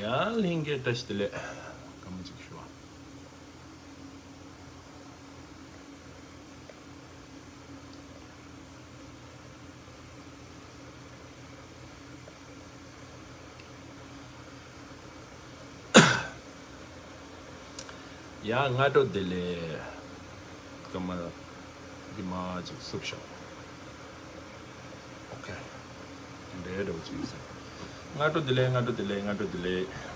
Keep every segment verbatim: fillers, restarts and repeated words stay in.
ཡང་ལྷན་རྒྱས་བཀྲ་ཤིས་བདེ་ལེགས། སྐར་མ་གཅིག་ཞུ་བ། ཡ། སྔ་དྲོ་བདེ་ལེགས། སྐར་མ་འདི་མ་ཅིག་བསུབ་ཤོག་ཨོ་ཁེ། འདྲེ་འདྲ་བོ་ཅིག་ཡིན་ས། སྔ་དྲོ་བདེ་ལེགས། སྔ་དྲོ་བདེ་ལེགས། སྔ་དྲོ་བདེ་ལེགས། སྔ་དྲོ་བདེ་ལེགས།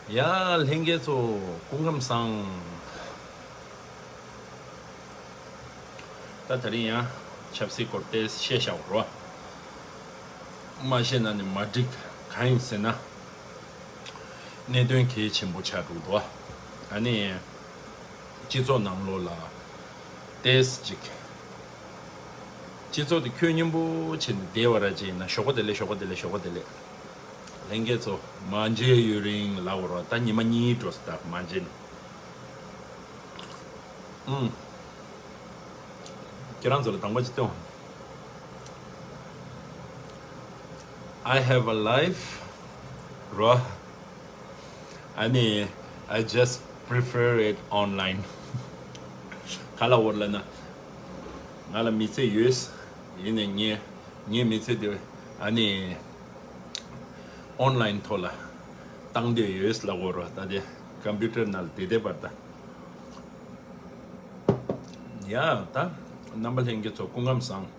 ཡ། ལྷན་རྒྱས་ཚོ་སྐུ་ཁམས་བཟང་། ད་དེ་རིང་ཡང་ཆབ་སྲིད་སྐོར་ཏོག་ཙམ་བཤད་བཞག་རོགས། མ་བཤད་ན་ནི་མ་འགྲིག་གང་ཡིན་ཟེར་ན། གནད་དོན་གལ་ཆེན་པོ་ཆགས་འགྲོ་འདུག་ཨ་ནི། སྤྱི་ཚོགས་ནང་ལོགས་ལ་ཏོག་ཙམ་ཅིག་སྤྱི་ཚོགས་དེ་ཁྱོན་སྙོམས་པོ་བྱས་ནས་བསྡད་པ་ར་ཅིག་ཡིན་ན། ཞོགས་པ་བདེ་ལེགས། ཞོགས་པ་བདེ་ལེགས། ཞོགས་པ་བདེ་ལེགས། ལྷན་རྒྱས་ཚོ་མ་མཇལ་ཡུན་རིང་ལབ་དགོས་ར། ད་ཉི་མ་གཉིས་འགྲོ་སོང་། ད་མ་མཇལ་ནས། ཨུམ། ཁྱེད་རང་ཚོ་ལ་དང་པོ་ཅིག་སྟོན། I have a life རོ། ཨ་ནི། I just prefer it online. ག་ལ་འོར་ལ་ན། ང་ལ་མི་ཚེ་ཡོད། ཡིན་ནའི་ངས་ངའི་མི་ཚེ་དེ་ཨ་ནི་ཨོན་ལན་ཐོག་ལ་བཏང་འདོད་ཡོད་ལབ་དགོས་རོ། ད་དེ་ཀམ་པུ་ཊར་ནང་ལ་བསྡད་བསྡད་པར་ད། ཡ། ད་རྣམ་པ་ལྷན་རྒྱས་ཚོ་སྐུ་ཁམས་བཟང་།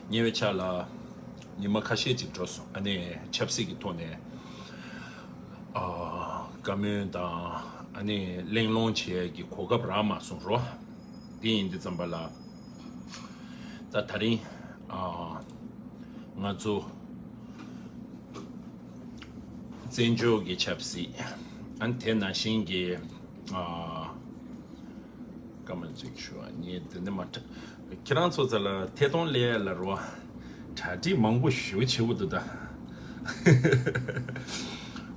ཉེ་བའི་ཆར་ལ་ཉི་མ་ཁ་ཤས་ཅིག་འགྲོ་སོང་། ཨ་ནི་ཆབ་སྲིད་ཀྱི་ཐོག་ནས་ཨ་བཀའ་མོལ་དང་ཨ་ནི་གླེང་སློང་བྱེད་ཡས་ཀྱི་གོ་སྐབས་རག་མ་སོང་རོ། དེ་ཡིན་དུས་ཙམ་པ་ལ་ད་དེ་རིང་ཨ་ང་ཚོ་བཙན་བྱོལ་གྱི་ཆབ་སྲིད། ཨ་ནི་དེ་ནང་བཞིན་གྱི་ཨ། སྐར་མ་གཅིག་ཞུ་བ། ངས་འདི་ནས་མ་ཁྲ། ཁྱེད་རང་ཚོ་ཚ་ལ་ཐད་གཏོང་ལས་ལ་རོ། གྲ་སྒྲིག་མང་པོ་ཞེ་པོ་བྱེད་དགོས་འདུག་ད།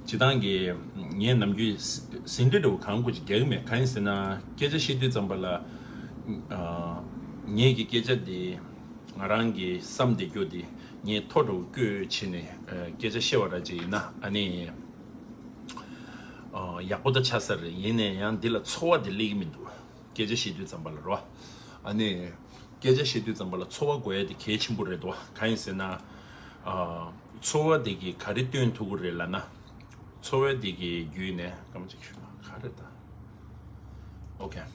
སྤྱིར་བཏང་གི་ངས་ནམ་རྒྱུན་ཟིན་བྲིས་འདྲ་བོ་གང་དགོས་ཀྱི་རྒྱག་གི་མེད། གང་ཡིན་ཟེར་ན་སྐད་ཆ་བཤད་དུས་ཙམ་པ་ལ། ངས་ཀྱི་སྐད་ཆ་འདི་ང་རང་གི་བསམ་བསྡད་རྒྱུ་འདི་ངས་ཐོ་འདྲ་བོ་བཀོད་བྱས་ནས་སྐད་ཆ་བཤད་པ་འདྲ་ཅིག་ཡིན་ན། ཨ་ནི་ཡག་པོ་ད་ཆགས་ས་རེད། ཡིན་ནའི་ཡང་འདི་ལ་ཚོར་བ་འདི་སླེབས་ཀྱི་མི་འདུག་སྐད་ཆ་བཤད་དུས་ཙམ་པ་ལ་རོ། ཨ་ནི། སྐད་ཆ་བཤད་དུས་ཙམ་པ་ལ་ཚོར་བ་དགོས་ཡ་དེ་གལ་ཆེན་པོ་རེད་དོ། གང་ཡིན་ཟེར་ན། ཨ། ཚོར་བ་དེ་གིས་ག་རེ་སྟོན་ཐུབ་ཀྱི་རེད་ལབ་ན། ཚོར་བ་དེ་གི་བརྒྱུད་ནས་སྐར་མ་གཅིག་ཞུ་ན་ག་རེ་ད། ཨོ་ཁེ།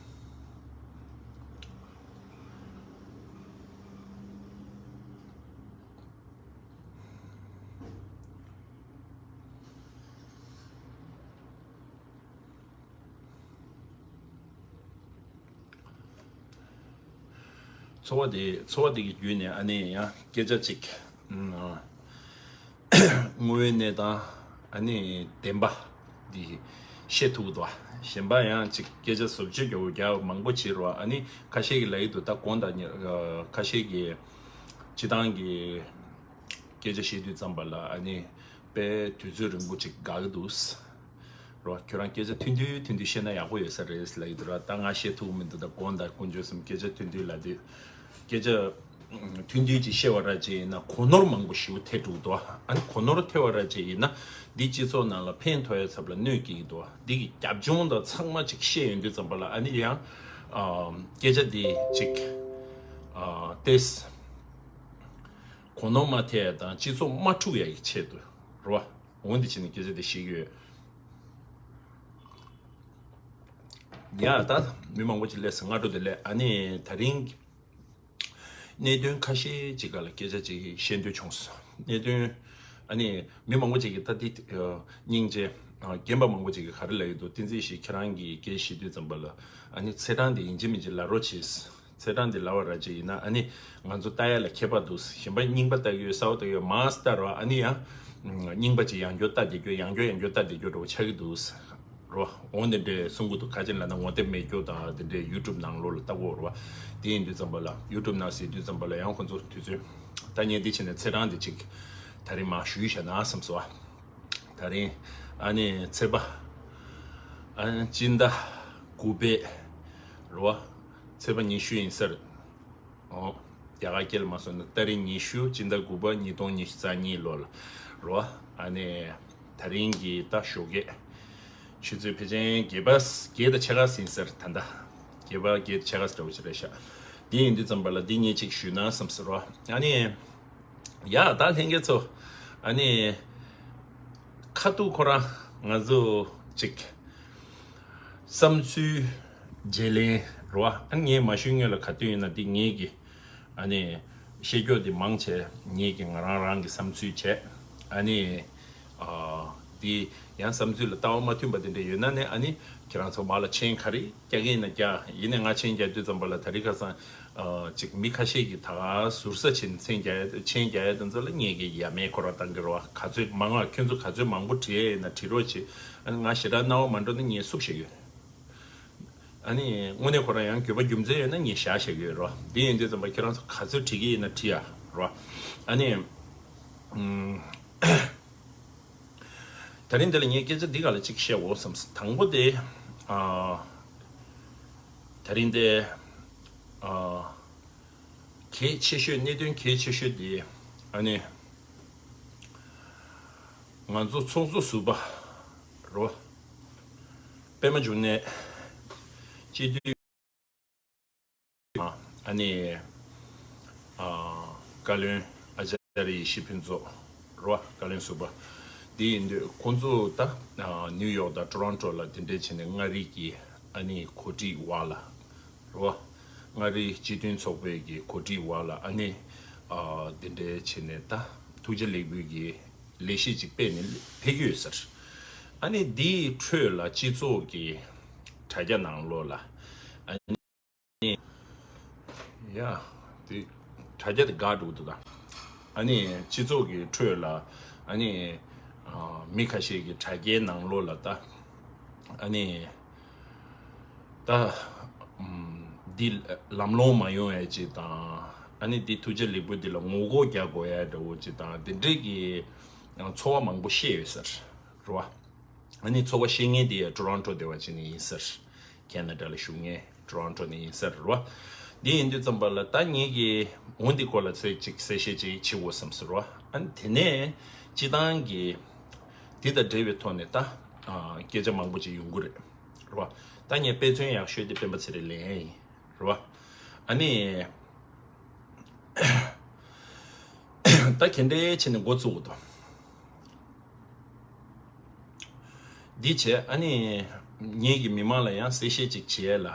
ཚོར་བ་དེ་ཚོར་བ་དེ་གི་བརྒྱུད་ནས་ཨ་ནི་ཡང་སྐད་ཆ་གཅིག་ཨ། དངོས་ཡོད་གནས་སྟངས་ཨ་ནི་བདེན་པ་འདི་བཤད་ཐུབ་འདུག་གཞན་པ་ཡང་གཅིག་སྐད་ཆ་བཟོ་བཅོས་རྒྱག་རྒྱག་མང་པོ་བྱེད་རོགས། ཨ་ནི་ཁ་ཤས་ཀྱིས་ལབ་ཀྱི་འདུག་ད་དགོངས་དག་ཉེ་ཁ་ཤས་ཀྱིས་སྤྱིར་བཏང་གི་སྐད་ཆ་བཤད་དུས་ཙམ་པ་ལ་ཨ་ནི་དཔེ་དུས་ཚོད་རིང་པོ་ཅིག་འགོར་གྱི་འདུག་རོ། ཁྱོད་རང་སྐད་ཆ་ཐུང་ཐུང་ཐུང་ཐུང་བཤད་ན་ཡག་པོ་ཡོད་ས་རེད་ལབ་ཀྱི་འདུག་ར། ད་ང་བཤད་ཐུབ་ཀྱི་མི་འདུག་ད་དགོངས་དག་དཀོན་མཆོག་གསུམ། སྐད་ཆ་ཐུང་ཐུང་ལབ་དུས་སྐད་ཆ་ཐུང་ཐུང་ཅིག་བཤད་པ་ར་ཅིག་ཡིན་ན་གོ་ནོར་མང་པོ་ཞེ་པོ་ཐེབས་འགྲོ་གི་འདུག་ཨ་ནི་གོ་ནོར་ཐེབས་པ་ར་ཅིག་ཡིན་ན་འདི་སྤྱི་ཚོགས་ནང་ལ་ཕན་ཐོགས་ཡ་ཚབ་ལ་གནོད་སྐྱེལ་གྱི་འདུག་འདི་གི་རྒྱབ་ལྗོངས་དང་ཚང་མ་ཅིག་བཤད་ཡོང་དུས་ཙམ་པ་ལ་ཨ་ནི་ཡང་སྐད་ཆ་འདི་ཅིག་ཏེས་གོ་ནོར་མ་ཐེབས་ཡ་དང་སྤྱི་ཚོགས་མ་འཁྲུག་ཡ་གི་ཆེད་དུ་རོ། འོ་འདི་བྱས་ནས་སྐད་ཆ་དེ་བཤད་ཀྱི་ཡོད། ཡ་ད་མི་མང་པོ་ཅིག་སླེབས་སོང་། སྔ་དྲོ་བདེ་ལེགས། ཨ་ནི་དེ་རིང་གནད་དོན་ཁ་ཤས་ཅིག་སྒང་ལ་སྐད་ཆ་ཅིག་བཤད་འདོད་བྱུང་སོང་། གནད་དོན་ཨ་ནི་མི་མང་པོ་ཅིག་གིས་ད་འདི་སྙིང་རྗེ་རྒན་པ་མང་པོ་ཅིག་གིས་ག་རེ་ལབ་ཡོད་འདུག་བསྟན་འཛིན་ཞིག་ཁྱེད་རང་གིས་སྐད་ཆ་བཤད་དུས་ཙམ་པ་ལ་ཨ་ནི་ཚེས་གྲངས་དེ་ཡིན་གཅིག་མིན་གཅིག་ལབ་རོགས་བྱེད། ཚེས་གྲངས་འདི་ལབ་པ་ར་ཅིག་ཡིན་ན་ཨ་ནི་ང་ཚོ་ལྟ་ཡ་ལ་ཁྱད་པར་འདུག་གཞན་པ་རྙིང་པ་ལྟ་གི་ཡོད། གསར་པ་ལྟ་གི་ཡོད། མ་ལྟ་རོགས། ཨ་ནི་ཡང་རྙིང་པ་ཅིག་ཡང་བསྐྱར་ལྟ་བསྡད་རྒྱུ། ཡང་བསྐྱར་ཡང་བསྐྱར་ལྟ་བསྡད་རྒྱུ་འདྲ་བོ་ཆགས་ཀྱི་འདུག་རོ། འོ་འདི་འདྲས་གསུང་གི་འདུག་ག་ཅི་ལབ་ན་ངོ་དེབ་མེད་རྒྱུ་དང་དེ་འདྲས་ཡུ་ཊུབ་ནང་ལོགས་ལ་ལྟ་གོ་རོ། དེ་ཡིན་དུས་ཙམ་པ་ལ་ཡུ་ཊུབ་ནང་གཟིགས་དུས་ཙམ་པ་ལ་ཡང་ཁོ་ཚོ་དུས་ཚོད་ ད་ངས་འདི་བྱས་ནས་ཚེས་གྲངས་འདི་གཅིག་ད་རིང་མར་ཞུས་བཞག་ན་བསམ་སོང་། ད་རིང་ཨ་ནི་ཚེས་པ་ཨ་ནི་སྤྱི་ཟླ་དགུ་པའི་རེད་བ། ཚེས་པ་ཉི་ཤུ་ཡིན་ས་རེད། ཨོ། རྒྱ་གར་སྐད་ལ་མ་སོང་ན་ཏ་རིག་ཉི་ཤུ་སྤྱི་ཟླ་དགུ་པ་ཉིས་སྟོང་ཉི་ཤུ་རྩ་གཉིས་ལོ་ལ་རེད་བ། ཨ་ནི་ད་རིང་གི་ད་ཞོགས་ཀས་ཆུ་ཚོད་ཕལ་ཆེར་བརྒྱད་པ་བརྒྱད་དང་ཕྱེད་ཀ་ཟིན་ས་རེད། ད་ལྟ་བརྒྱད་པ་བརྒྱད་དང་ཕྱེད་ཀ་འདྲ་བོ་ཞིག་རེད་ཤག་འདི་ཡིན་དུས་ཙམ་པ་ལ་འདི་ངས་གཅིག་ཞུས་ན་བསམ་ས་རེད་བ། ཨ་ནི་ཡ་ད་ལྷན་རྒྱས་ཚོ། ཨ་ནི་ཁ་ཐུག་ཁོ་རང་ང་ཚོ་གཅིག་བསམ་ཚུལ་བརྗེ་ལེན་རེད་བ། ཨ་ངས་མ་ཞུས་སྔོན་ལ་ག་དུས་ཡིན་ན་འདི་ངེད་ཀྱི་ཨ་ནི་བཤད་རྒྱུ་འདི་མང་ཆེ་ངེད་ཀྱི་ང་རང་རང་གི་བསམ་ཚུལ་བྱས། ཨ་ནི་ཨ་འདི་ཡང་བསམ་ཚུལ་ལ་ལྟ་བ་མ་མཐུན་པ་དེ་འདྲ་ཡོད་ན་ནི་ཨ་ནི་ཁྱེད་རང་ཚོ་མར་ལ་མཆན་ག་རེ་རྒྱག་གི་ཡིན་ན་རྒྱག་ཡིན་ནའི་ང་མཆན་རྒྱག་དུས་ཙམ་པ་ལ་ད་རིང་ཁ་སང་ཨ་ཅིག་མི་ཁ་ཤས་ཀྱིས་ད་ག་ཟུར་ཟ་བྱས་ནས་མཆན་རྒྱག་མཆན་རྒྱག་ཡ་དེ་ཚོ་ལ་ངེད་ཀྱིས་ཡ་མེད་ཁོ་རང་བཏང་གི་རེད་བ། ག་ཚོད་མང་བ་ཁྱོད་ཚོ་ག་ཚོད་མང་པོ་བྲིས་ཡ་ཡིན་ན་བྲིས་རོགས་བྱེད། ཨ་ནི་ང་ཞེ་དྲག་སྣང་བ་མ་འགྲོ་ན་ངས་བསུབ་བཞག་ཡོད། ཨ་ནི་དངོས་གནས་ཁོ་རང་ཡང་འགྱོད་པ་རྒྱུ་མཚན་ཡོད་ན་ངས་བཞག་བཞག་གི་ཡོད་རོ། དེ་ཡིན་དུས་ཙམ་པ་ཁྱེད་རང་ཚོ་ག་ཚོད་བྲིས་ཀྱི་ཡིན་ན་བྲིས་ཡ་རོ། ཨ་ནི་ཨུམ། ད་རིང་འདི་ལ་ངས་སྐད་ཆ་འདི་ག་ལ་གཅིག་བཤད་འོ་བསམ། དང་པོ་དེ་ཨ་ད་རིང་དེ་ཨ་གལ་ཆེ་ཤོས་གནད་དོན་གལ་ཆེ་ཤོས་དེ་ཨ་ནི། ང་ཚོ་ཚོགས་གཙོ་ཟུར་པ་རོ། པད་མ་འབྱུང་གནས་སྤྱི་འཐུས་ཨ་ནི་ཨ་བཀའ་བློན་ཨ་ཅཱརྱ་ཡེ་ཤེས་ཕུན་ཚོགས་རོ། བཀའ་བློན་ཟུར་པ་འདི་ཡིན་དུས་ཁོང་ཚོ་ད་ཨ་ནིའུ་ཡོག་དང་ཊོ་རོན་ཊོ་ལ་དེ་འདྲས་བྱས་ནས་མངའ་རིས་ཀྱི་ཨ་ནི་གོ་སྒྲིག་འོག་ལ་རོ། མངའ་རིས་སྤྱི་མཐུན་ཚོགས་པའི་གི་གོ་སྒྲིག་འོག་ལ་ཨ་ནི་ཨ་འདི་འདྲའི་བྱས་ནས་ད་ཐུགས་རྗེ་ལེགས་འབུལ་གྱི་ལས་གཞི་ཅིག་སྤེལ་ནས་ཕེབས་ཀྱི་ཡོད་ཟེར། ཨ་ནི་འདིའི་ཁྲོད་ལ་སྤྱི་ཚོགས་ཀྱི་དྲ་རྒྱ་ནང་ལོགས་ལ་ཨ་ནི་ཡ་དེ་དྲ་རྒྱ་དེ་འགག་འགྲོ་གི་འདུག་ད། ཨ་ནི་སྤྱི་ཚོགས་ཀྱི་ཁྲོད་ལ་ཨ་ནི་ཨ་མི་ཁ་ཤས་ཀྱི་དྲ་རྒྱའི་ནང་ལོགས་ལ་ད་ཨ་ནི། ད། ཨམ། འདི་ལམ་ལྷོང་མ་ཡོང་ཡ་ཅིག་དང་། ཨ་ནི་འདི་ཐུགས་རྗེ་ལེགས་འབུལ་འདི་ལ་ངོ་རྒོལ་རྒྱག་དགོས་ཡ་འདྲ་བོ་ཅིག་དང་དེ་འདྲས་ཀྱི་ཚོར་བ་མང་པོ་བཤད་ཡོད་ཟེར། རེད་བ། ཨ་ནི་ཚོར་བ་བཤད་མཁན་དེ་ཡ་ཊོ་རོན་ཊོ་སྡེ་བ་ཅིག་ནས་ཡིན་ཟེར། ཁེ་ན་ཌ་ལ་བཞུགས་མཁན་ཊོ་རོན་ཊོ་ནས་ཡིན་ཟེར་རེད་བ། འདི་ཡིན་དུས་ཙམ་པ་ལ་ད་ངེད་ཀྱིས་འོ་འདི་སྐོར་ལ་ཚིག་ཅིག་གསལ་བཤད་ཅིག་བྱེད་དགོས་བསམ་ཟེར་རེད་བ། ཨ་ནི་དེ་ནས་སྤྱི་བཏང་གི་འདི་དང་འབྲེལ་བའི་ཐོག་ནས་ད་སྐད་ཆ་མང་པོ་ཅིག་ཡོང་གི་རེད། རེད་བ། ད་ངས་དཔེ་མཚོན་ཡག་ཤོས་དེ་སྤེན་པ་ཚེ་རིང་ལེན་ཡིན། རེད་བ། ཨ་ནི། ད་ག་འདྲས་བྱས་ནས་འགོ་བཙུགས་དང་། འདི་བྱས་ཨ་ནི། ངེད་ཀྱི་མི་མང་ལ་ཡང་གསལ་བཤད་ཅིག་བྱེད་ཡས་ལ།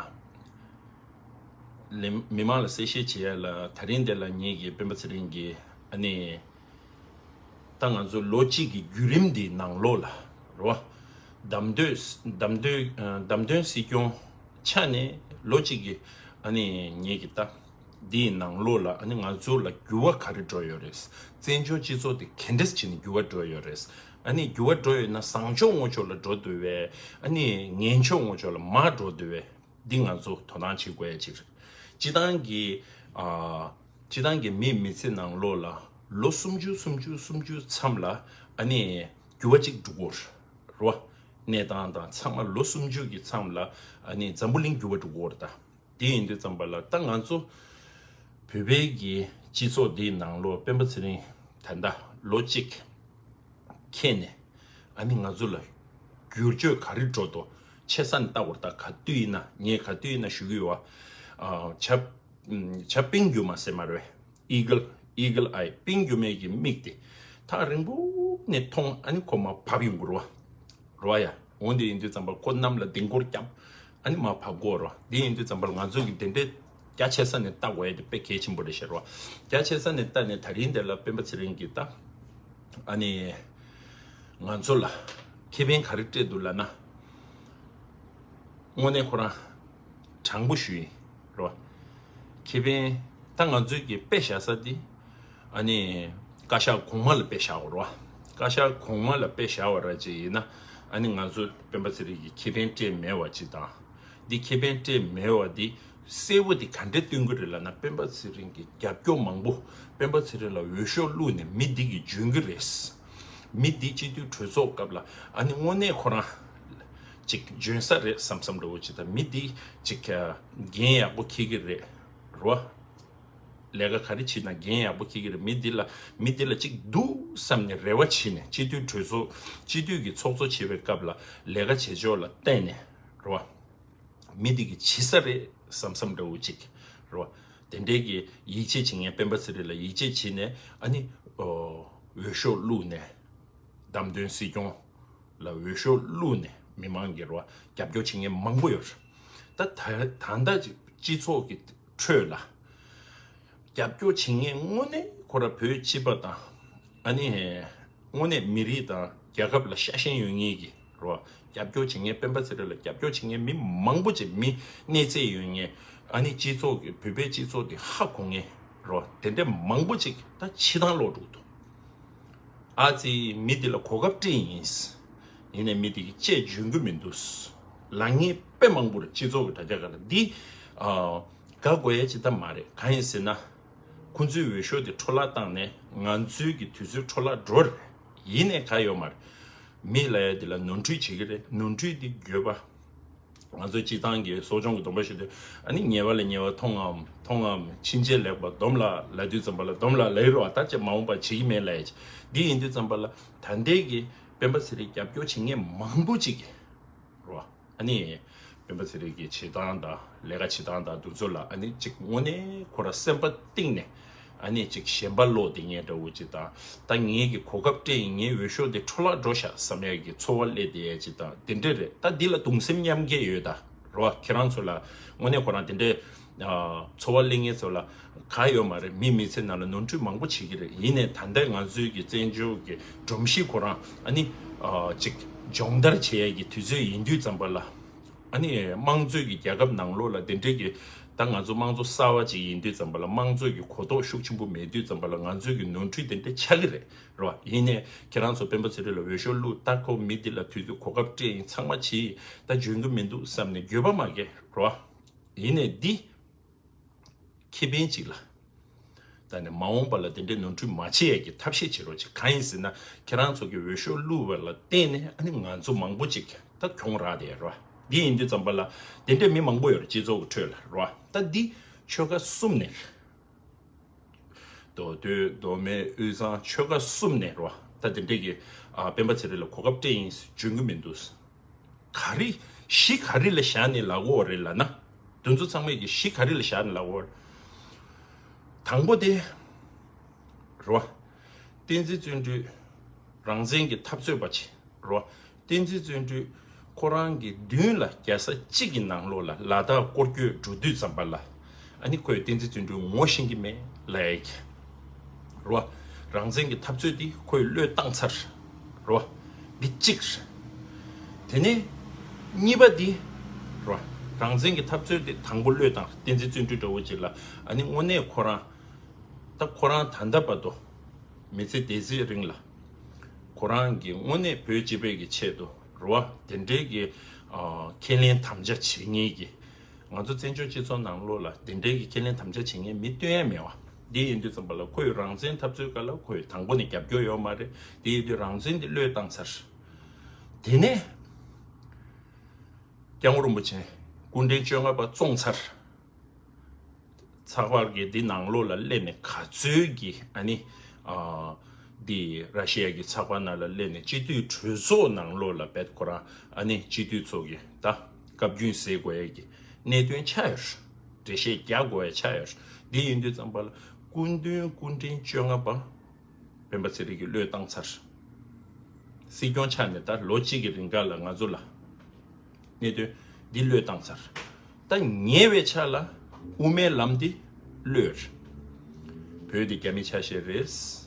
ལེ། མི་མང་ལ་གསལ་བཤད་བྱེད་ཡས་ལ་ད་རིང་འདི་ལ་ངེད་ཀྱི་སྤེན་པ་ཚེ་རིང་གིས་ཨ་ནི། ད་ང་ཚོ་ལོ་གཅིག་གི་བརྒྱུད་རིམ་འདིའི་ནང་ལོགས་ལ་རེད་བ། བདམས་ཐོན་བདམས་ཐོན་བདམས་ཐོན་སྲིད་སྐྱོང་ཆགས་ནས་ལོ་གཅིག་གི་ཨ་ནི་ངེད་ཀྱི་ད་འདིའི་ནང་ལོགས་ལ་ཨ་ནི་ང་ཚོ་ལ་འགྱུར་བ་ག་རེ་འགྲོ་ཡོད་རེད། བཙན་བྱོལ་སྤྱི་ཚོགས་དེ་ག་འདྲས་བྱས་ནས་འགྱུར་བ་འགྲོ་ཡོད་རེད། ཨ་ནི་འགྱུར་བ་འགྲོ་ཡོད་ན་བཟང་ཕྱོགས་ངོ་ཕྱོགས་ལ་འགྲོ་འདུག་བས། ཨ་ནི་ངན་ཕྱོགས་ངོ་ཕྱོགས་ལ་མར་འགྲོ་འདུག་བས། འདི་ང་ཚོ་དོ་སྣང་བྱེད་དགོས་ཡ་ཅིག་རེད། སྤྱི་བཏང་གི་ཨ། སྤྱི་བཏང་གི་མིའི་མི་ཚེ་ནང་ལོགས་ལ་ལོ་སུམ་ཅུ་སུམ་ཅུ་སུམ་ཅུ་མཚམས་ལ་ཨ་ནི་འགྱུར་བ་ཅིག་འགྲོ་གི་ཡོད་རེད་བ། གནས་སྟངས་དང་ཚང་མ་ལོ་སུམ་ཅུ་གི་མཚམས་ལ་ཨ་ནི་འཛམ་བུ་གླིང་འགྱུར་བ་འགྲོ་གི་ཡོད་རེད་ད། དེ་ཡིན་དུས་ཙམ་པ་ལ་ད་ང་ཚོ་བོད་པའི་གི་སྤྱི་ཚོགས་འདིའི་ནང་ལོགས་སྤེན་པ་ཚེ་རིང་ད་ལྟ་ལོ་གཅིག་འཁེལ་ནས་ཨ་ནི་ང་ཚོ་ལ་བསྒྱུར་བཅོས་ག་རེ་འགྲོ་འདུག་ཆེ་ས་ནས་ལྟ་བར་ད་ག་དུས་ཡིན་ན་ངས་ག་དུས་ཡིན་ན་ཞུ་གི་ཡོད་བ། ཨ་བྱ་བྱ་སྤུན་རྒྱུ་མ་ཟེར་མ་རེད། Eagle Eagle Eye སྤུན་རྒྱུ་མའི་གི་མིག་དེ་ཐག་རིང་པོ་ནས་མཐོང་ཨ་ནི་ཁོ་མར་བབས་ཡོང་གི་རེད་བ། རེད་བ་ཡ། འོ་འདི་ཡིན་དུས་ཙམ་པ་ཁོ་གནམ་ལ་ལྡིང་སྐོར་བརྒྱབ། ཨ་ནི་མར་བབས་དགོས་རེད་བ། འདི་ཡིན་དུས་ཙམ་པ་ང་ཚོ་གི་དེ་འདྲའི་རྒྱ་ཆེ་ས་ནས་ལྟ་དགོས་ཡ་དེ་དཔེ་གལ་ཆེན་པོ་རེད་ཤག་རེད་བ། རྒྱ་ཆེ་ས་ནས་ལྟ་ནས་ད་རིང་དེ་ལ་སྤེན་པ་ཚེ་རིང་གིས་ད་ཨ་ནི་ང་ཚོ་ལ་ཁེ་ཕན་ག་རེ་སྤྲད་འདུག་ལབ་ན། དངོས་གནས་ཁོ་རང་དྲང་པོ་ཞུ་ཡིན་རོ། ཁེ་ཕན་ད་ང་ཚོའི་གི་དཔེ་བཞག་ས་འདི་ཨ་ནི་བཀའ་ཤག་གོང་མ་ལ་དཔེ་བཞག་རོ། བཀའ་ཤག་གོང་མ་ལ་དཔེ་བཞག་པ་ར་ཅིག་ཡིན་ན་ཨ་ནི་ང་ཚོ་སྤེན་པ་ཚེ་རིང་གི་ཁེ་ཕན་སྤྲད་མེད་པ་ཅིག་དང་། འདི་ཁེ་ཕན་སྤྲད་མེད་པ་འདི་ གསལ་པོ་དེ་ག་འདྲས་སྟོན་གྱི་རེད་ལབ་ན། སྤེན་པ་ཚེ་རིང་གི་རྒྱབ་སྐྱོར་མང་པོ་སྤེན་པ་ཚེ་རིང་ལ་འོས་ཤོག་བླུགས་ནས་མི་འདི་གིས་འཇོན་གྱི་རེད། མི་འདི་སྤྱི་འཐུས་གྲོས་ཚོགས་སྐབས་ལ་ཨ་ནི་དངོས་གནས་ཁོ་རང་ཅིག་འཇོན་ས་རེད་བསམ་བསམ་འདྲ་བོ་ཅིག་དང་། མི་འདི་ཅིག་འགན་ཡག་པོ་འཁྱེར་གྱི་རེད། རེད་བ། ལས་ཀ་ག་རེ་བྱེད་ན་འགན་ཡག་པོ་འཁྱེར་གྱི་རེད། མི་འདི་ལ་མི་འདི་ལ་ཅིག་འདུག་བསམ་ནས་རེ་བ་བྱེད་ནས་སྤྱི་འཐུས་གྲོས་ཚོགས་སྤྱི་འཐུས་ཀྱི་ཚོགས་གཙོ་བྱེད་པའི་སྐབས་ལ་ལས་ཀ་བྱེད་ཕྱོགས་ལ་བརྟེན་ནས། རེད་བ། མི་འདི་གིས་བྱེད་ས་རེད་བསམ་བསམ་འདྲ་བོ་ཅིག། རེད་བ། དེ་འདྲའི་གི་ཡིད་ཆེས་བྱེད་མཁན་སྤེན་པ་ཚེ་རིང་ལ་ཡིད་ཆེས་བྱེད་ནས་ཨ་ནི་ཨོ་འོས་ཤོག་བླུགས་ནས་བདམས་ཐོན་སྲིད་སྐྱོང་ལ་འོས་ཤོག་བླུགས་ནས་མི་མང་གི་རེད་བ་རྒྱབ་སྐྱོར་བྱེད་མཁན་མང་པོ་ཡོད་རེད། ད་ད་ད་ལྟ་སྤྱི་ཚོགས་ཀྱི་ཁྲོད་ལ་རྒྱབ་སྐྱོར་བྱེད་མཁན་དངོས་གནས་ཁོ་རང་བོད་སྤྱི་པ་དང་ཨ་ནི་དངོས་གནས་མི་རིགས་དང་རྒྱལ་ཁབ་ལ་ཤ་ཞེན་ཡོད་མཁན་གྱི་རེད་བ། རྒྱབ་སྐྱོར་བྱེད་མཁན་སྤེན་པ་ཚེ་རིང་ལ་རྒྱབ་སྐྱོར་བྱེད་མཁན་མི་མང་པོ་ཅིག་མི་གནས་ཚད་ཡོད་མཁན་ཨ་ནི་སྤྱི་ཚོགས་ཀྱི་བོད་པའི་སྤྱི་ཚོགས་དེ་ཧ་གོ་མཁན་རེད་བ། དེ་འདྲ་མང་པོ་ཅིག་ད་ཕྱི་ཐང་ལོག་འགྲོ་འདུག་ཨ་ཙི་མི་འདི་ལ་གོ་སྐབས་སྤྲད་ཡིན། ཡིན་ནའི་མི་འདི་གིས་དཔྱད་འཇོན་གྱི་མི་འདུག་ལབ་མཁན་དཔེ་མང་པོ་རེད། སྤྱི་ཚོགས་ཀྱི་དྲ་རྒྱ་སྒང་ལ་འདི་ཨ་དགའ་དགོས་ཡ་ཅིག་ད་མ་རེད། གང་ཡིན་ཟེར་ན། ཁོང་ཚོའི་འོས་ཤོག་དེ་འཕྲོ་བརླག་བཏང་ནས་ང་ཚོའི་གི་དུས་ཚོད་འཕྲོ་བརླག་འགྲོ་རེད། ཡིན་ནའི་ག་ཡོད་མ་རེད། མི་ལབ་ཡ་དེ་ལ་ནོར་འཁྲུལ་བྱེད་ཀྱི་རེད། ནོར་འཁྲུལ་དེ་འགྱོད་པ། ང་ཚོའི་སྤྱི་བཏང་གི་གསོ་སྦྱོང་གི་སྡོམ་པ་ཞུ་དུས་ཨ་ནི་ཉེས་པ་ལ་ཉེས་པ་མཐོང་ངམ་མཐོང་ངམ་ཕྱིན་ཆད་ལེགས་པ་སྡོམ་ལ་ལབ་དུས་ཙམ་པ་ལ་སྡོམ་ལ་ལབ་ཀྱི་རེད་བ། ད་ཅེས་མ་འོངས་པ་བྱེད་ཀྱི་མེད་ལབ་ཡ་ཅིག་འདི་ཡིན་དུས་ཙམ་པ་ལ་ད་ལྟའི་གི་སྤེན་པ་ཚེ་རིང་རྒྱབ་སྐྱོར་བྱེད་མཁན་མང་པོ་ཅིག་གིས། རོ། ཨ་ནི། སྤེན་པ་ཚེ་རིང་གི་བྱེད་སྟངས་དང་ལས་ཀ་བྱེད་སྟངས་དང་འདུ་ཚོགས་ལ་ཨ་ནི་གཅིག་དངོས་གནས་ཁོ་ར་སེམས་པ་གཏིང་ནས་ཨ་ནི་གཅིག་ཞེན་པ་ལོག་བསྡད་མཁན་འདྲ་བོ་ཅིག་དང་། ད་ངེད་ཀྱི་གོ་སྐབས་སྤྲད་ཡིན། ངའི་འོས་ཤོག་དེ་འཕྲོ་བརླག་འགྲོ་ཤག་བསམ་ཡས་ཀྱི་ཚོར་བ་སླེབས་བསྡད་ཡས་ཅིག་དང་དེ་འདྲ་རེད། ད་འདི་ལ་གདུང་སེམས་མཉམ་སྐྱེད་ཡོད་ད། རོ། ཁྱེད་རང་ཚོ་ལ་དངོས་གནས་ཁོ་རང་དེ་འདྲའི། ཚོར་བ་གླེང་མཁན་ཚོ་ལ་ག་ཡོད་མ་རེད། མི་མི་ཚེ་ནང་ལ་ནོར་འཁྲུལ་མང་པོ་བྱེད་ཀྱི་རེད། ཡིན་ནའི་ད་ལྟའི་ང་ཚོའི་གི་བཙན་བྱོལ་གི་སྒྲོམ་གཞི་ཁོ་རང་ཨ་ནི་ཅིག་སྦྱོང་བརྡར་བྱེད་ཡས་ཀྱི་དུས་ཚོད་ཡིན་དུས་ཙམ་པ་ལ་ཨ་ནི་དམངས་གཙོའི་གི་རྒྱལ་ཁབ་ནང་ལོགས་ལ་དེ་འདྲའི་གི་ད་ང་ཚོ་དམངས་གཙོ་གསར་བ་ཅིག་ཡིན་དུས་ཙམ་པ་ལ་དམངས་གཙོའི་གི་གོ་རྟོགས་ཤུགས་ཆེན་པོ་མེད་དུས་ཙམ་པ་ལ་ང་ཚོའི་གི་ནོར་འཁྲུལ་དེ་འདྲ་ཆགས་ཀྱི་རེད། རོ། ཡིན་ནའི་ཁྱེད་རང་ཚོ་སྤེན་པ་ཚེ་རིང་ལ་འོས་ཤོག་བླུགས། ད་ཁོ་མི་འདི་ལ་དུས་ཚོད་གོ་སྐབས་སྤྲད་ཡིན། ཚང་མ་བྱེད་ཡིན། ད་འཇོན་གྱི་མི་འདུག་བསམ་ནས་འགྱོད་པ་མ་སྐྱེ། རོ། ཡིན་ནའི་འདི་ཁེ་ཕན་ཅིག་ལ། ད་ནི་མ་འོངས་པ་ལ་དེ་འདྲའི་ནོར་འཁྲུལ་མ་བྱེད་ཡས་ཀྱི་ཐབས་ཤེས་བྱེད་རོགས་བྱེད། གང་ཡིན་ཟེར་ན་ཁྱེད་རང་ཚོ་གི་འོས་ཤོག་བླུགས་པ་ལ་བརྟེན་ནས་ཨ་ནི་ང་ཚོ་མང་པོ་ཅིག་ད་གྱོང་རག་བསྡད་ཡོད་རེད་བ། འདི་ཡིན་དུས་ཙམ་པ་ལ་དེ་འདྲའི་མི་མང་པོ་ཡོད་རེད་སྤྱི་ཚོགས་ཀྱི་ཁྲོད་ལ་རེད་བ། ད་འདི་ཆོལ་ཁ་གསུམ་ནས་མདོ་སྟོད་མདོ་སྨད་དབུས་གཙང་ཆོལ་ཁ་གསུམ་ནས་རེད་བ། ད་དེ་འདྲའི་གི་ཨ་སྤེན་པ་ཚེ་རིང་ལ་གོ་སྐབས་སྤྲད་ཡིན། འཇོན་གྱི་མི་འདུག་ག་རེ་གཞི་ག་རེ་ལ་བཞག་ནས་ལབ་དགོས་རེད་ལབ་ན། དེ་ཚོ་ཚང་མས་ཀྱི་གཞི་ག་རེ་ལ་བཞག་ནས་ལབ་དགོས་རེད། དང་པོ་དེ་རེད་བ། བསྟན་འཛིན་བརྩོན་འགྲུས་རང་བཙན་གྱི་འཐབ་རྩོད་པ་ཅིག་རེད་བ། བསྟན་འཛིན་བརྩོན་འགྲུས་ཁོ་རང་གི་མདུན་ལ་རྒྱལ་ས་གཅིག་གི་ནང་ལོགས་ལ་ལ་དྭགས་སྐོར་སྐྱོད་འགྲོ་དུས་ཙམ་པ་ལ་ཨ་ནི་ཁོས་བསྟན་འཛིན་བརྩོན་འགྲུས་ངོ་ཤེས་ཀྱི་མེད་ལབ་ཡ་གི་རོ། རང་བཙན་གྱི་འཐབ་རྩོད་འདི་ཁོས་བློས་བཏང་ཚར་རོ། འདི་གཅིག་རེད། དེ་ནས་གཉིས་པ་འདི་རོ། རང་བཙན་གྱི་འཐབ་རྩོད་འདི་དང་པོ་བློས་བཏང་། བསྟན་འཛིན་བརྩོན་འགྲུས་འདྲ་བོ་ཅིག་ལ་ཨ་ནི་དངོས་གནས་ཁོ་རང་ད་ཁོ་རང་ད་ལྟ་བར་དུ་མི་ཚེ་འདས་ཚེ་རིང་ལ་ཁོ་རང་གི་དངོས་གནས་བོད་སྤྱི་པའི་གི་ཆེད་དུ་རོ། དེ་འདྲའི་གི་ཨ་ཁས་ལེན་དམ་བཅའ་བྱེད་མཁན་གྱི། ང་ཚོ་བཙན་བྱོལ་སྤྱི་ཚོགས་ནང་ལོགས་ལ་དེ་འདྲའི་གི་ཁས་ལེན་དམ་བཅའ་བྱེད་མཁན་མི་སྟོན་ཡ་མེད་བ། འདི་ཡིན་དུས་ཙམ་པ་ལ་ཁོས་རང་བཙན་འཐབ་རྩོད་སྐབས་ལ་ཁོས་དང་པོ་ནས་རྒྱབ་སྐྱོར་ཡོད་མ་རེད། འདི་ཡིན་དུས་རང་བཙན་འདི་བློས་བཏང་ཚར། དེ་ནས་སྐྱབས་མགོན་རིན་པོ་ཆེ་སྐུ་ཕྲེང་བཅོ་ལྔ་པ་བཙོང་ཚར། ཚགས་པར་གྱི་འདི་ནང་ལོགས་ལ་སླེབས་ནས་ག་ཚོད་ཀྱི་ཨ་ནི་ཨ་འདི་ར་ཤི་ཡ་གི་ཚགས་པར་ནང་ལ་སླེབས་ནས་སྤྱི་འཐུས་གྲོས་ཚོགས་ནང་ལོགས་ལ་བེད་ཁོ་རང་ཨ་ནི་སྤྱི་འཐུས་ཚོ་གི་ད་བཀའ་བཀྱོན་ཟེར་དགོས་ཡ་གི་གནད་དོན་ཆགས་ཡོད། འགྲེལ་བཤད་རྒྱག་དགོས་ཡ་ཆགས་ཡོད། འདི་ཡིན་དུས་ཙམ་པ་ལ་སྐུ་མདུན་སྐུ་ཕྲེང་བཅོ་ལྔ་པ་སྤེན་པ་ཚེ་རིང་གིས་བློས་བཏང་ཚར། སྲིད་སྐྱོང་ཆགས་ནས་ད་ལོ་གཅིག་གི་རིང་ག་ལ་ང་ཚོ་ལ་གནད་དོན་འདི་བློས་བཏང་ཚར། ད་ཉེ་བའི་ཆ་ལ་དབུ་མའི་ལམ་འདི་གློད། བོད་འདི་རྒྱ་མི་ཆ་ཤས་རེད།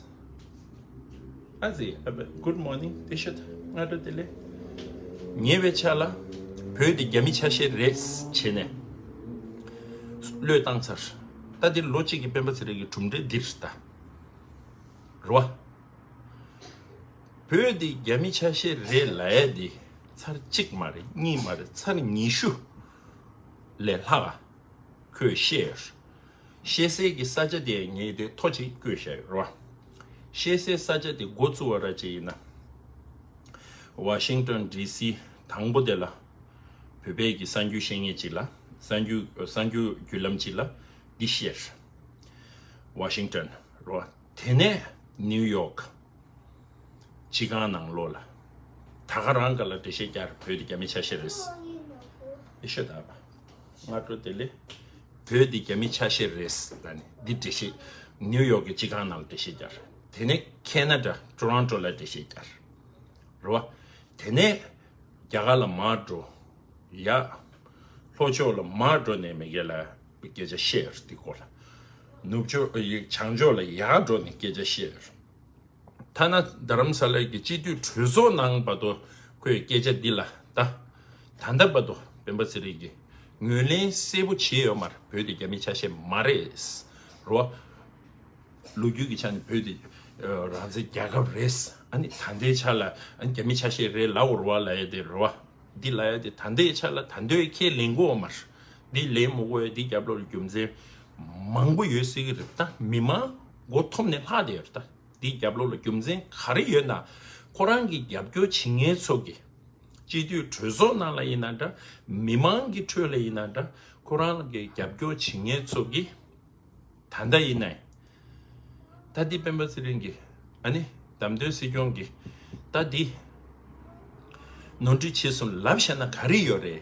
ཨ་ཙི་ཨ་ཕ། Good morning། དེ་ཤོད། སྔ་དྲོ་བདེ་ལེགས། ཉེ་བའི་ཆ་ལ་བོད་འདི་རྒྱ་མི་ཆ་ཤས་རེད་བྱས་ནས་བློས་བཏང་ཚར། ད་འདི་ལོ་གཅིག་གི་སྤེན་པ་ཚེ་རིང་གི་གྲུབ་འབྲས་འདི་རེད་ད། རེད་བ། བོད་འདི་རྒྱ་མི་ཆ་ཤས་རེད་ལབ་ཡ་འདི་ཚར་གཅིག་མ་རེད། གཉིས་མ་རེད། ཚར་ཉི་ཤུ་ལས་ལྷག་ག་ཁོས་བཤད། བཤད་སའི་གི་ས་ཆ་དེ་ངས་དེ་ཐོ་གཅིག་བཀོད་བཞག་ཡོད་རེད་བ། བཤད་སའི་ས་ཆ་དེ་འགོ་བཙུགས་པ་ར་ཅིག་ཡིན་ན། ཝ་ཤིང་ཊོན་ཌི་སི་དང་པོ་དེ་ལ། བོད་པའི་གི་གསར་འགྱུར་བཤད་མཁན་ཅིག་ལ། གསར་འགྱུར་གསར་འགྱུར་བརྒྱུད་ལམ་ཅིག་ལ་འདི་བཤད། ཝ་ཤིང་ཊོན་རེད་བ། དེ་ནས་ནིའུ་ཡོག་སྤྱི་ཁང་ནང་ལོགས་ལ། ད་ག་རང་ག་ལ་འགྲེལ་བཤད་བསྐྱར་བོད་དེ་རྒྱ་མི་ཆ་ཤས་རེད། ཨེ་ཤོད་ད་པ། སྔ་དྲོ་དེ་ལས། བོད་འདི་རྒྱ་མི་ཆ་ཤས་རེད་ཟེར་ནས་འདི་འགྲེལ་བཤད། ནིའུ་ཡོག་གི་སྤྱི་ཁང་ནང་ལ་འགྲེལ་བཤད་བསྐྱར། དེ་ནས་ཁེ་ན་ཌ་ཊོ་རོན་ཊོ་ལ་འགྲེལ་བཤད་བསྐྱར། རེད་བ། དེ་ནས་རྒྱ་གར་ལ་མར་འགྲོ། ཡ། ལྷོ་ཕྱོགས་ལ་མར་འགྲོ་ནས་མི་སྒེར་ལ་སྐད་ཆ་བཤད་ཡོད་འདི་སྐོར་ལ། ནུབ་ཕྱོགས་ཡི་བྱང་ཕྱོགས་ལ་ཡར་འགྲོ་ནས་སྐད་ཆ་བཤད་ཡོད། ཐ་ན་རྡ་རམ་ས་ལའི་གི་སྤྱི་འཐུས་གྲོས་ཚོགས་ནང་བར་དུ་ཁོས་སྐད་ཆ་འདི་ལ་ད། ད་ལྟ་བར་དུ་སྤེན་པ་ཚེ་རིང་གིས་ངོས་ལེན་གསལ་པོ་བྱས་ཡོད་མ་རེད། བོད་དེ་རྒྱ་མི་ཆ་ཤས་མ་རེད། རོ། ལོ་རྒྱུས་ཀྱི་ཆ་ནས་བོད་དེ་རང་བཙན་རྒྱལ་ཁབ་རེད། ཨ་ནི་ད་ལྟའི་ཆ་ལ་ཨ་ནི་རྒྱ་མི་ཆ་ཤས་རེད་ལབ་ཡོད་རེད་བ་ལབ་ཡ་དེ་རེད་བ། འདི་ལབ་ཡ་དེ་ད་ལྟའི་ཆ་ལ་ད་ལྟའི་ཁས་ལེན་གྱི་ཡོད་མ་རེད། འདི་ལེན་མི་དགོས་ཡ་འདི་རྒྱབ་ལོགས་ལ་རྒྱུ་མཚན་མང་པོ་ཡོད་སྲིད་ཀྱི་རེད། ད་མི་མང་མགོ་འཐོམ་ནས་ལྷག་བསྡད་ཡོད་རེད་ད། འདི་རྒྱབ་ལོགས་ལ་རྒྱུ་མཚན་ག་རེ་ཡོད་ན། ཁོ་རང་གི་རྒྱབ་སྐྱོར་བྱེད་མཁན་ཚོ་གི། སྤྱི་འཐུས་གྲོས་ཚོགས་ནང་ལ་ཡིན་ན་འདྲ། མི་མང་གི་ཁྲོད་ལ་ཡིན་ན་འདྲ། ཁོ་རང་གི་རྒྱབ་སྐྱོར་བྱེད་མཁན་ཚོ་གི། ད་ལྟ་ཡིན་ནའི། ད་འདི་སྤེན་པ་ཚེ་རིང་གི། ཨ་ནི་བདམས་ཐོན་སྲིད་སྐྱོང་གི། ད་འདི་ནོར་འཁྲུལ་བྱས་སོང་ལབ་བཞག་ན་ག་རེ་ཡོད་རེད་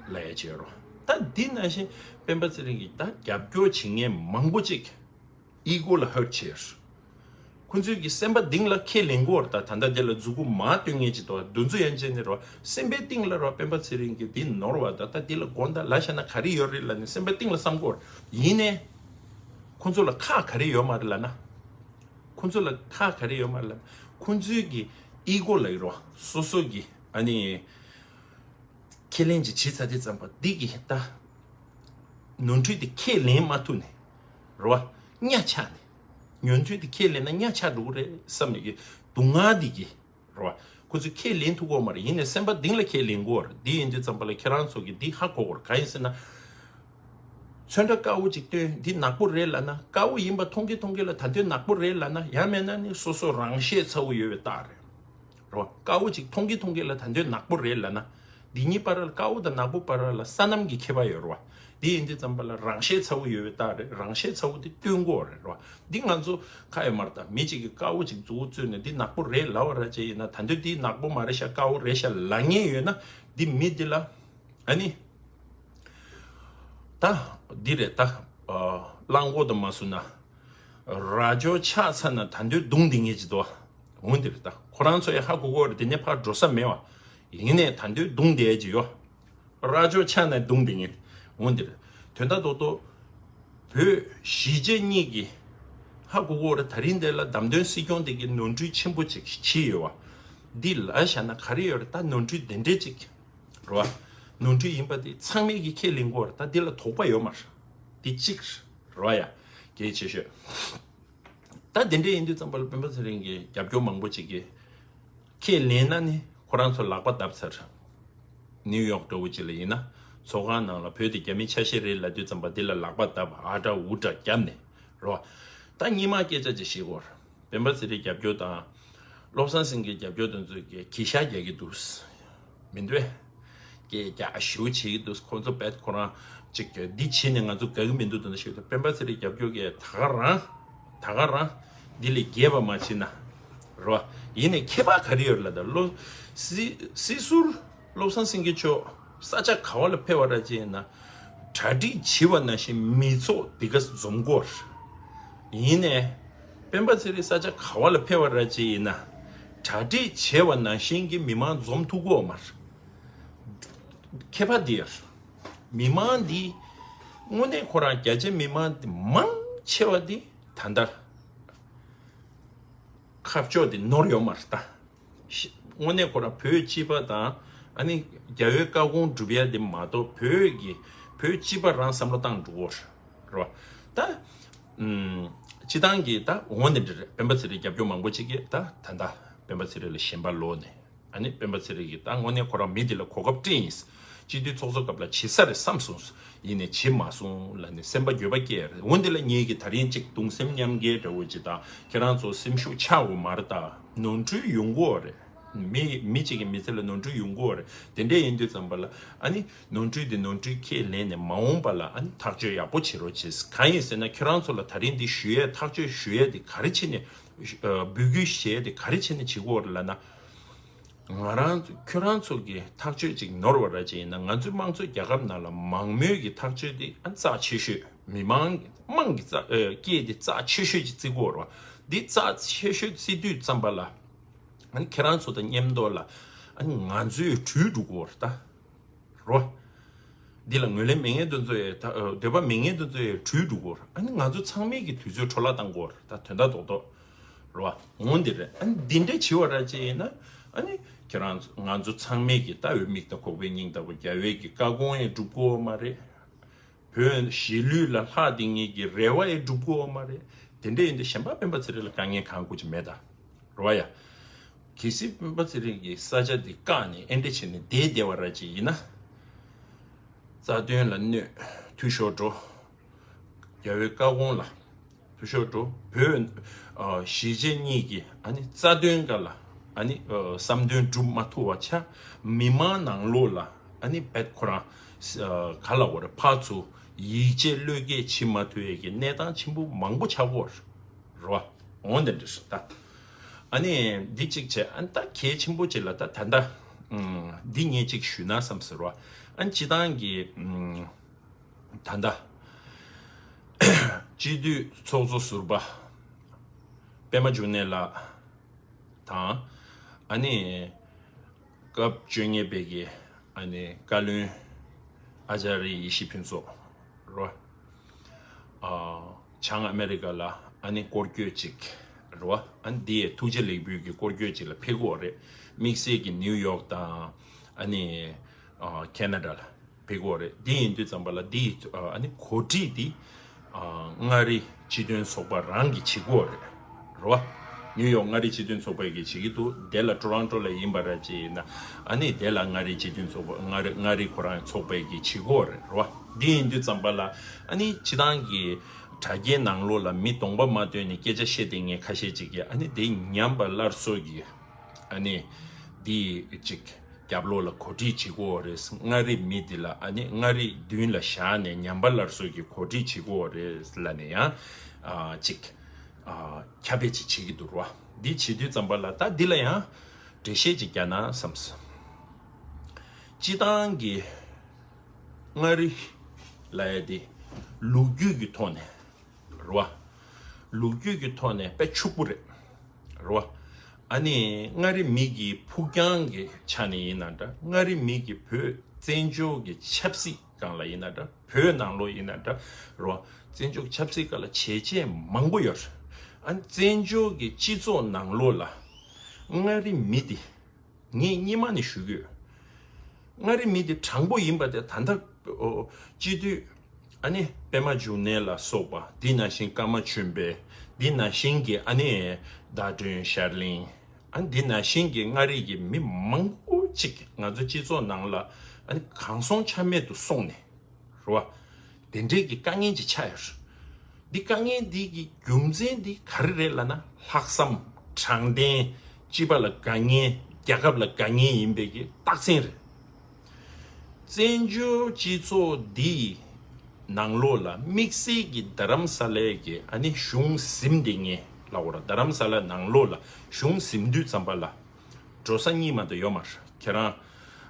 ལབ་ཡ་བྱས་རོགས། ད་འདི་ནང་བཞིན་སྤེན་པ་ཚེ་རིང་གི་ད་རྒྱབ་སྐྱོར་བྱེད་མཁན་མང་པོ་ཅིག་ཨི་གོ་ལ་ཧར་ཊི་བྱས། ཁོ་ཚོས་ཀྱི་སེམས་པ་གཏིང་ལ་ཁས་ལེན་གྱི་ཡོད་རེད། ད་ད་ལྟ་དེ་ལ་མཛུབ་གུ་མར་སྟོན་མཁན་ཅིག་འདུག་འདི་ཚོ་ཡན་ཆད་ནས་རོ། སེམས་པའི་གཏིང་ལ་རོ་སྤེན་པ་ཚེ་རིང་གི་འདི་ནོར་བ་ད་ད་འདི་ལ་དགོངས་དག་ལབ་བཞག་ན་ག་རེ་ཡོད་རེད་ལབ་ནས་སེམས་པའི་གཏིང་ལ་བསམ་གྱི་ཡོད་རེད། ཡིན་ནའི། ཁོ་ཚོ་ལ་ཁག་ག་རེ་ཡོད་མ་རེད་ལབ་ན། ཁོ་ཚོ་ལ་ཁག་ག་རེ་ཡོད་མ་རེད་ལབ་ན། ཁོ་ཚོའི་གི་ཨི་གོ་ལ་ཡོད་རོ། སོ་སོ་གི་ཨ་ནི། ཁས་ལེན་ཅིག་བྱས་ཚར་དུས་ཙམ་པ་འདི་གི་ད། ནོར་འཁྲུལ་དེ་ཁས་ལེན་མ་ཐུབ་ནས། རེད་བ། གཉའ་ཆག་ནས། ནོར་འཁྲུལ་དེ་ཁས་ལེན་ན་གཉའ་ཆག་འགྲོ་གི་རེད་བསམ་ནས་གི། སྡུག་བསྔལ་འདི་གི། རེད་བ། ཁོ་ཚོས་ཁས་ལེན་ཐུབ་ཀྱི་ཡོད་མ་རེད། ཡིན་ནའི་སེམས་པ་གཏིང་ལ་ཁས་ལེན་གྱི་ཡོད་རེད། འདི་ཡིན་དུས་ཙམ་པ་ལ་ཁྱེད་རང་ཚོ་གི་འདི་ཧ་གོ་དགོས་རེད། གང་ཡིན་ཟེར་ན། ཚོན་ཁྲ་དཀར་པོ་ཅིག་སྟོན། འདི་ནག་པོ་རེད་ལབ་ན། དཀར་པོ་ཡིན་པ་མཐོང་གི་མཐོང་གི་ལ་ད་དུང་ནག་པོ་རེད་ལབ་ན། ཡང་མིན་ན་ནི་སོ་སོ་རང་ཤེད་ཚ་པོ་ཡོད་པའི་རྟགས་རེད། རོ། དཀར་པོ་ཅིག་མཐོང་གི་མཐོང་གི་ལ་ད་དུང་ནག་པོ་རེད་ལབ་ན། འདི་གཉིས་བར་ལ་དཀར་པོ་དང་ནག་པོ་བར་ལ་སོ་ནམ་གྱི་ཁྱད་པར་ཡོད་རེད་བ། འདི་ཡིན་དུས་ཙམ་པ་ལ་རང་ཤེད་ཚ་པོ་ཡོད་པའི་རྟགས་རེད། རང་ཤེད་ཚ་པོ་དེ་སྟོན་དགོས་རེད་རོ། འདི་ང་ཚོ་ཁ་ཡོད་མ་རེད་ད། མི་གཅིག་གིས་དཀར་པོ་ཅིག་མཛུབ་གུ་བཙུགས་ནས་འདི་ནག་པོ་རེད་ལབ་པ་ར་ཅིག་ཡིན་ན། ད་དུང་འདི་ནག་པོ་མ་རེད་ཤག་དཀར་པོ་རེད་ཤག་ལབ་མཁན་ཡོད་ན། འདི་མི་འདི་ལ་ཨ་ནི། ད་འདི་རེད་ད། ཨ། གླང་མགོ་དང་མ་སུ་ན། རྭ་ཅོ་ཆག་ཚར་ན་ད་དུང་བརྡུངས་བསྡད་མཁན་ཅིག་འདུག་འོ་འདི་རེད་ད། ཁོ་རང་ཚོ་ཡང་ཧ་གོ་གི་ཡོད་རེད། དེ་ནས་ཕར་འགྲོ་ས་མེད་བ། ཡིན་ནའི་ད་དུང་བརྡུངས་བསྡད་ཡ་ཅིག་ཡོད། རྭ་ཅོ་ཆག་ན་བརྡུངས་བསྡད་མཁན། འོ་འདི་རེད། དོན་དག་རྡོག་རྡོག་བོད་གཞིས་བྱེས་གཉིས་ཀྱིས་ཧ་གོ་གི་ཡོད་རེད། ད་རིང་འདི་ལ་བདམས་ཐོན་སྲིད་སྐྱོང་དེ་གི་ནོར་འཁྲུལ་ཆེན་པོ་ཅིག་བྱས་ཡོད་བ། འདི་ལབ་བཞག་ན་ག་རེ་ཡོད་རེད། ད་ནོར་འཁྲུལ་དེ་འདྲས་ཅིག་རེད་བ། ནོར་འཁྲུལ་ཡིན་པ་དེ་ཚང་མས་ཀྱིས་ཁས་ལེན་གྱི་ཡོད་རེད། ད་འདི་ལ་དོགས་པ་ཡོད་མ་རེད། འདི་གཅིག་རེད་བ་ཡ། གལ་ཆེ་ཤོས། ད་དེ་འདྲ་ཡིན་དུས་ཙམ་པ་ལ་སྤེན་པ་ཚེ་རིང་གི་རྒྱབ་སྐྱོར་མང་པོ་ཅིག་གིས་ཁས་ལེན་ན་ནི་ཁོ་རང་ཚོ་ལག་པ་བརྡབས་ཚར། ནིའུ་ཡོག་འདྲ་བོ་ཅིག་ལ་ཡིན་ན། ཚོགས་ཁང་ནང་ལ་བོད་དེ་རྒྱ་མིའི་ཆ་ཤས་རེད་ལབ་དུས་ཙམ་པ་འདི་ལ་ལག་པ་བརྡབས་ཨ་དྲག་འུ་དྲག་བརྒྱབ་ནས་རེད་བ། ད་སྔོན་མ་སྐད་ཆ་ཅིག་བཤད་ཀྱི་ཡོད་རེད། སྤེན་པ་ཚེ་རིང་རྒྱབ་སྐྱོར་དང་། བློ་བཟང་སེང་གེ་རྒྱབ་སྐྱོར་དེ་ཚོས་གི་གི་ཤག་རྒྱག་གི་འདུག་མི་འདུག་གས། སྐད་རྒྱག་ཞུ་བྱེད་ཀྱི་འདུག་ཁོང་ཚོ་བེད་ཁོ་རང་ཅིག་གི་འདི་བྱས་ནས་ང་ཚོ་དགའ་གི་མི་འདུག་དེ་འདྲ་ཞིག་འདུག་སྤེན་པ་ཚེ་རིང་རྒྱབ་སྐྱོར་གི་ད་ག་རང་། ད་ག་རང་། འདི་ལས་རྒྱས་པ་མ་བྱས་ན། རེད་བ། ཡིན་ནའི་ཁྱད་པར་ག་རེ་ཡོད་ལབ་ད་བློ། སྲིད་སྲིད་ཟུར། བློ་བཟང་སེང་གེ་མཆོག་ས་ཆ་ག་བ་ལ་ཕེབས་པ་ར་ཅིག་ཡིན་ན། གྲ་སྒྲིག་བྱས་པ་ནང་བཞིན་མི་ཚོགས་འདི་ག་འཛོམས་ཀྱི་ཡོད་རེད། ཡིན་ནའི། སྤེན་པ་ཚེ་རིང་ས་ཆ་ག་བ་ལ་ཕེབས་པ་ར་ཅིག་ཡིན་ན། གྲ་སྒྲིག་བྱས་པ་ནང་བཞིན་གྱི་མི་མང་འཛོམས་ཐུབ་ཀྱི་ཡོད་མ་རེད། ཁྱད་པར་འདི་ཡོད་རེད། མི་མང་འདི། དངོས་གནས་ཁོ་རང་རྒྱ་ཆེ་མི་མང་འདི་མང་ཆེ་བ་འདི་ད་ལྟ། ཁ་ཕྱོགས་འདི་ནོར་ཡོད་མ་རེད་ད། དངོས་གནས་ཁོ་རང་བོད་སྤྱི་པ་དང་ཨ་ནི་རྒྱལ་བའི་བཀའ་དགོངས་སྒྲུབ་ཡ་འདི་མ་གཏོགས་བོད་ཀྱི་བོད་སྤྱི་པ་རང་བསམ་བློ་བཏང་འགྲོ་གི་རེད་བ། ད་ཨུམ། སྤྱི་བཏང་གི་ད་འོ་འདི་འདྲ་རེད། སྤེན་པ་ཚེ་རིང་རྒྱབ་སྐྱོར་མང་པོ་ཅིག་གིས་ད་ད་ལྟ་སྤེན་པ་ཚེ་རིང་ལ་ཞེན་པ་ལོག་ནས་ཨ་ནི་སྤེན་པ་ཚེ་རིང་གིས་ད་དངོས་གནས་ཁོ་རང་མི་འདི་ལ་གོ་སྐབས་སྤྲད་ཡིན། སྤྱི་འཐུས་ཚོགས་གཙོ་སྐབས་ལ་བྱེད་ས་རེད་བསམ་སོང་། ཡིན་ནའི་བྱེད་མ་སོང་ལབ་ནས་སེམས་པ་འགྱོད་པ་སྐྱེས་རེད། འོ་འདི་ལ་ངེད་ཀྱིས་ད་རིང་གཅིག་གདུང་སེམས་མཉམ་སྐྱེད་འདྲ་བོ་ཅིག་དང་། ཁྱེད་རང་ཚོ་སེམས་ཤུགས་ཆག་འོ་མ་རེད། ད་ནོར་འཁྲུལ་ཡོང་གི་ཡོད་རེད། མི་མི་གཅིག་གི་མི་ཚེ་ལ་ནོར་འཁྲུལ་ཡོང་གི་ཡོད་རེད། དེ་འདྲ་ཡིན་དུས་ཙམ་པ་ལ་ཨ་ནི་ནོར་འཁྲུལ་དེ་ནོར་འཁྲུལ་ཁས་ལེན་ནས་མ་འོངས་པ་ལ་ཨ་ནི་ཐག་གཅོད་ཡག་པོ་བྱེད་རོགས་བྱེད། གང་ཡིན་ཟེར་ན་ཁྱོད་རང་ཚོ་ལ་ད་རིང་འདི་ཞུ་ཡས་ཐག་གཅོད་ཞུ་ཡས་དེ་ག་རེ་བྱས་ནས་འབོད་སྐུལ་བྱས་ཡས་དེ་ག་རེ་བྱས་ནས་བྱེད་དགོས་རེད་ལབ་ན། ང་རང་ཚོ་ཁྱོད་རང་ཚོ་གི་ཐག་གཅོད་ཅིག་ནོར་བ་ར་ཅིག་ཡིན་ན། ང་ཚོའི་དམངས་གཙོའི་རྒྱལ་ཁབ་ནང་ལ་མང་མོས་ཀྱི་ཐག་གཅོད་དེ་ཨ་རྩ་ཆེ་ཤོས། མི་མང་དམངས་ཀྱི་རྩ་ཨ་སྐད་དེ་རྩ་ཆེ་ཤོས་ཅིག་བརྩི་དགོས་རེད་བ། འདི་རྩ་ཆེ་ཤོས་བརྩི་དུས་ཙམ་པ་ལ་ཨ་ནི་ཁྱེད་རང་ཚོ་དང་མཉམ་དུ་ལ་ཨ་ནི་ང་ཚོས་བྲོས་འགྲོ་དགོས་རེད་ད། རོ། འདི་ལ་ངོས་ལེན་མེད་མཁན་དེ་ཚོ་ཡི་ད་ཨ་འདོད་པ་མེད་མཁན་དེ་ཚོ་ཡི་བྲོས་འགྲོ་དགོས་རེད། ཨ་ནི་ང་ཚོ་ཚང་མས་ཀྱི་དུས་ཚོད་འཕྲོ་བརླག་བཏང་དགོས་རེད་ད། དོན་དག་རྡོག་རྡོག་རེད་བ། འོང་འདི་རེད། ཨ་ནི་འདི་འདྲས་བྱེད་པ་ར་ཅིག་ཡིན་ན་ཨ་ནི་ཁྱེད་རང་ཚོ་ང་ཚོ་ཚང་མས་ཀྱི་ལྟ་བའི་མིག་ལྟ་ཁོག་པའི་སྙིང་ལྟ་བུ། རྒྱལ་བའི་གི་བཀའ་དགོངས་ཡང་སྒྲུབ་དགོས་མ་རེད། བོད་གཞིས་ལུས་ལ་ལྷག་བསྡད་མཁན་གྱི་རེ་བ་ཡང་སྒྲུབ་དགོས་མ་རེད། དེ་འདྲས་ཡིན་དུས་གཞན་པ་སྤེན་པ་ཚེ་རིང་ལ་དཀའ་ངལ་གང་དགོས་ཀྱི་མེད་ད། རེད་བ་ཡ། གལ་སྲིད་སྤེན་པ་ཚེ་རིང་གི་ས་ཆ་འདི་བཀག་ནས་ཨེ་འདྲས་བྱས་ནས་བསྡད་བསྡད་པ་ར་ཅིག་ཡིན་ན། རྩ་དོན་ལ་གནོད། འཐུས་ཤོར་འགྲོ། རྒྱལ་བའི་བཀའ་དགོངས་ལ་འཐུས་ཤོར་འགྲོ། བོད་ཨ་གཞིས་བྱེས་གཉིས་ཀྱི་ཨ་ནི་རྩ་དོན་སྒང་ལ་ཨ་ནི་ཨ་བསམ་དོན་སྒྲུབ་མ་ཐུབ་པ་ཆགས། མི་མང་ནང་ལོགས་ལ་ཨ་ནི་བེད་ཁོ་རང་ཨ་ག་ལ་བ་རེད། ཕར་ཚུར་ཡིད་ཆེས་བློས་འགེལ་བྱེད་མ་ཐུབ་ཡས་ཀྱི་གནས་སྟངས་ཆེན་པོ་མང་པོ་ཆགས་ཀྱི་ཡོད་རེད། རེད་བ། འོང་དེ་འདྲ་ཞིག་ད། ཨ་ནི་འདི་གཅིག་བྱས། ཨ་ནི་ད་གལ་ཆེན་པོ་གཅིག་ལ་ད་ད་ལྟ་ཨུམ་འདི་ངས་གཅིག་ཞུས་ན་བསམ་ཟེར་བ། ཨ་ནི་སྤྱི་བཏང་གི་ཨུམ་ད་ལྟ་སྤྱི་འཐུས་ཚོགས་གཙོ་ཟུར་པ་པད་མ་འབྱུང་གནས་ལགས་དང་། ཨ་ནི་སྐབས་བཅོ་ལྔ་པའི་གི་ཨ་ནི་བཀའ་བློན་ཨ་ཅཱརྱ་ཡེ་ཤེས་ཕུན་ཚོགས་རེད་བ། ཨ་བྱང་ཨ་མེ་རི་ཀ་ལ་ཨ་ནི་སྐོར་སྐྱོད་ཅིག་རེད་བ། ཨ་ནི་འདི་ཡི་ཐུགས་རྗེ་ལེགས་འབུལ་གྱི་སྐོར་སྐྱོད་ཅིག་ལ་ཕེབས་ཀྱི་ཡོད་རེད། དམིགས་བསལ་གྱི་ནིའུ་ཡོག་དང་ཨ་ནི་ཨ་ཁེ་ན་ཌ་ལ་ཕེབས་ཀྱི་ཡོད་རེད། འདི་ཡིན་དུས་ཙམ་པ་ལ་འདི་ཡི་ཨ་ནི་གོ་སྒྲིག་འདི་ཨ་མངའ་རིས་སྤྱི་མཐུན་ཚོགས་པ་རང་གིས་བྱེད་ཀྱི་ཡོད་རེད། རེད་བ། ནིའུ་ཡོག་མངའ་རིས་སྤྱི་མཐུན་ཚོགས་པ་གིས་བྱེད་ཀྱི་འདུག་དེ་ལ་ཊོ་རོན་ཊོ་ལ་ཡིན་པ་ར་ཅིག་ཡིན་ན་ཨ་ནི་དེ་ལ་མངའ་རིས་སྤྱི་མཐུན་ཚོགས་པ་མངའ་རིས་མངའ་རིས་ཁོ་རང་ཚོགས་པ་གིས་བྱེད་ཀྱི་ཡོད་རེད། རེད་བ། འདི་ཡིན་དུས་ཙམ་པ་ལ་ཨ་ནི་སྤྱི་བཏང་གི་དྲ་རྒྱའི་ནང་ལོགས་ལ་མི་གདོང་པ་མ་སྟོན་ནས་སྐད་ཆ་བཤད་བསྡད་མཁན་ཁ་ཤས་ཅིག་གིས་ཨ་ནི་དེ་ཉམས་པ་སླར་གསོ་གི་ཨ་ནི་འདི་ཅིག་རྒྱབ་ལོགས་ལ་གོ་སྒྲིག་བྱེད་ཀྱི་ཡོད་རེད། མངའ་རིས་མི་འདི་ལ་ཨ་ནི་མངའ་རིས་མདུན་ལ་བཞག་ནས་ཉམས་པ་སླར་གསོ་གི་གོ་སྒྲིག་བྱེད་ཀྱི་ཡོད་རེད་ལབ་ནས་ཡང་ཨ་ཅིག་ཨ་ཁྱབ་སྤེལ་ཅིག་བྱེད་ཀྱི་འདུག་ར། འདི་བྱེད་དུས་ཙམ་པ་ལ་ད་འདི་ལ་ཡང་འགྲེལ་བཤད་ཅིག་རྒྱག་ན་བསམས། སྤྱི་བཏང་གི་མངའ་རིས་ལབ་ཡ་དེ་ལོ་རྒྱུས་ཀྱི་ཐོག་ནས་རེད་བ། ལོ་རྒྱུས་ཀྱི་ཐོག་ནས་དཔེ་ཕྱུག་པོ་རེད། རེད་བ། ཨ་ནི་མངའ་རིས་མི་གི་ཕུགས་རྒྱང་གི་ཆ་ནས་ཡིན་ན་འདྲ། མངའ་རིས་མི་གི་བོད་བཙན་བྱོལ་གྱི་ཆབ་སྲིད་སྒང་ལ་ཡིན་ན་འདྲ། བོད་ནང་ལོགས་ཡིན་ན་འདྲ། རེད་བ། བཙན་བྱོལ་ཆབ་སྲིད་སྒང་ལ་བྱས་རྗེས་མང་པོ་ཡོད་རེད། ཨ་ནི་བཙན་བྱོལ་གྱི་སྤྱི་ཚོགས་ནང་ལོགས་ལ་མངའ་རིས་མི་དེ་ངས་སྔོན་མ་ནས་ཞུ་གི་ཡོད། མངའ་རིས་མི་དེ་དྲང་པོ་ཡིན་པ་དེ་ད་ལྟ་ཨོ་སྤྱི་འཐུས་ཨ་ནི་པད་མ་འབྱུང་གནས་ལ་སོགས་པ། འདི་ནང་བཞིན་ཀརྨ་ཆོས་འཕེལ། འདི་ནང་བཞིན་གྱི་ཨ་ནི་ཟླ་སྒྲོན། ཤར་གླིང་། ཨ་འདི་ནང་བཞིན་གྱི་མངའ་རིས་ཀྱི་མི་མང་པོ་ཅིག་ང་ཚོ་སྤྱི་ཚོགས་ནང་ལ་ཨ་ནི་གང་སོང་ཆ་མེད་དུ་སོང་ནས། རེད་བ། དེ་འདྲའི་གི་དཀའ་ངལ་ཅིག་ཆགས་ཡོད་རེད། འདི་དཀའ་ངལ་འདི་གི་རྒྱུ་མཚན་འདི་ག་རེ་རེད་ལབ་ན། ལྷག་བསམ། དྲང་བདེན། སྤྱི་པ་ལ་དགའ་མཁན། རྒྱལ་ཁབ་ལ་དགའ་མཁན་ཡིན་པའི་གི་རྟགས་མཚན་རེད། བཙན་བྱོལ་སྤྱི་ཚོགས་འདིའི་ནང་ལོགས་ལ་དམིགས་བསལ་གྱི་རྡ་རམ་ས་ལའི་གི་ཨ་ནི་གཞུང་ཟིན་བསྡད་མཁན་ལབ་དགོས་ར། རྡ་རམ་ས་ལ་ནང་ལོགས་ལ་གཞུང་ཟིན་དུས་ཙམ་པ་ལ་འགྲོ་ས་གཉིས་མ་གཏོགས་ཡོད་མ་རེད། ཁྱེད་རང་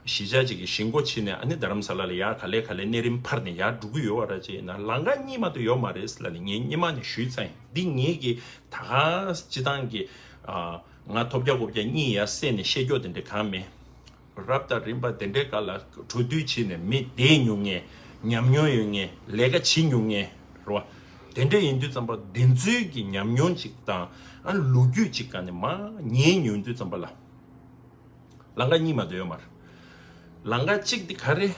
གཞིས་ཆགས་ཅིག་གི་གཞིས་འགོ་ཕྱེ་ནས་ཨ་ནི་རྡ་རམ་ས་ལ་ལ་ཡར་ག་ལེ་ག་ལེ་གནས་རིམ་འཕར་ནས་ཡར་འགྲོ་གི་ཡོད་པ་ར་ཅིག་ཡིན་ན་ལམ་ཁ་གཉིས་མ་གཏོགས་ཡོད་མ་རེད་ལབ་ནས་ངས་སྔོན་མ་ནས་ཞུས་ཚར་ཡིན། འདི་ངེད་ཀྱི་ད་ག་སྤྱི་བཏང་གི་ཨ་ང་ཐོབ་རྒྱག་གོ་རྒྱག་གཉིས་ཡར་བསད་ནས་བཤད་རྒྱུ་དེ་འདྲ་གང་མེད། རབ་དང་རིམ་པ་དེ་འདྲའི་སྐབས་ལ་གྲོས་བསྡུར་བྱས་ནས་མི་བསྡད་མྱོང་མཁན། ཉམས་མྱོང་ཡོད་མཁན། ལས་ཀ་བྱེད་མྱོང་མཁན་རེད་བ། དེ་འདྲ་ཡིན་དུས་ཙམ་པ་དེ་ཚོའི་གི་ཉམས་མྱོང་ཅིག་དང་ཨ་ལོ་རྒྱུས་ཅིག་ག་ནས་མར་ཉན་མྱོང་དུས་ཙམ་པ་ལ་ལམ་ཁ་གཉིས་མ་གཏོགས་ཡོད་མ་རེད། ལམ་ཁ་གཅིག་དེ་ག་རེ།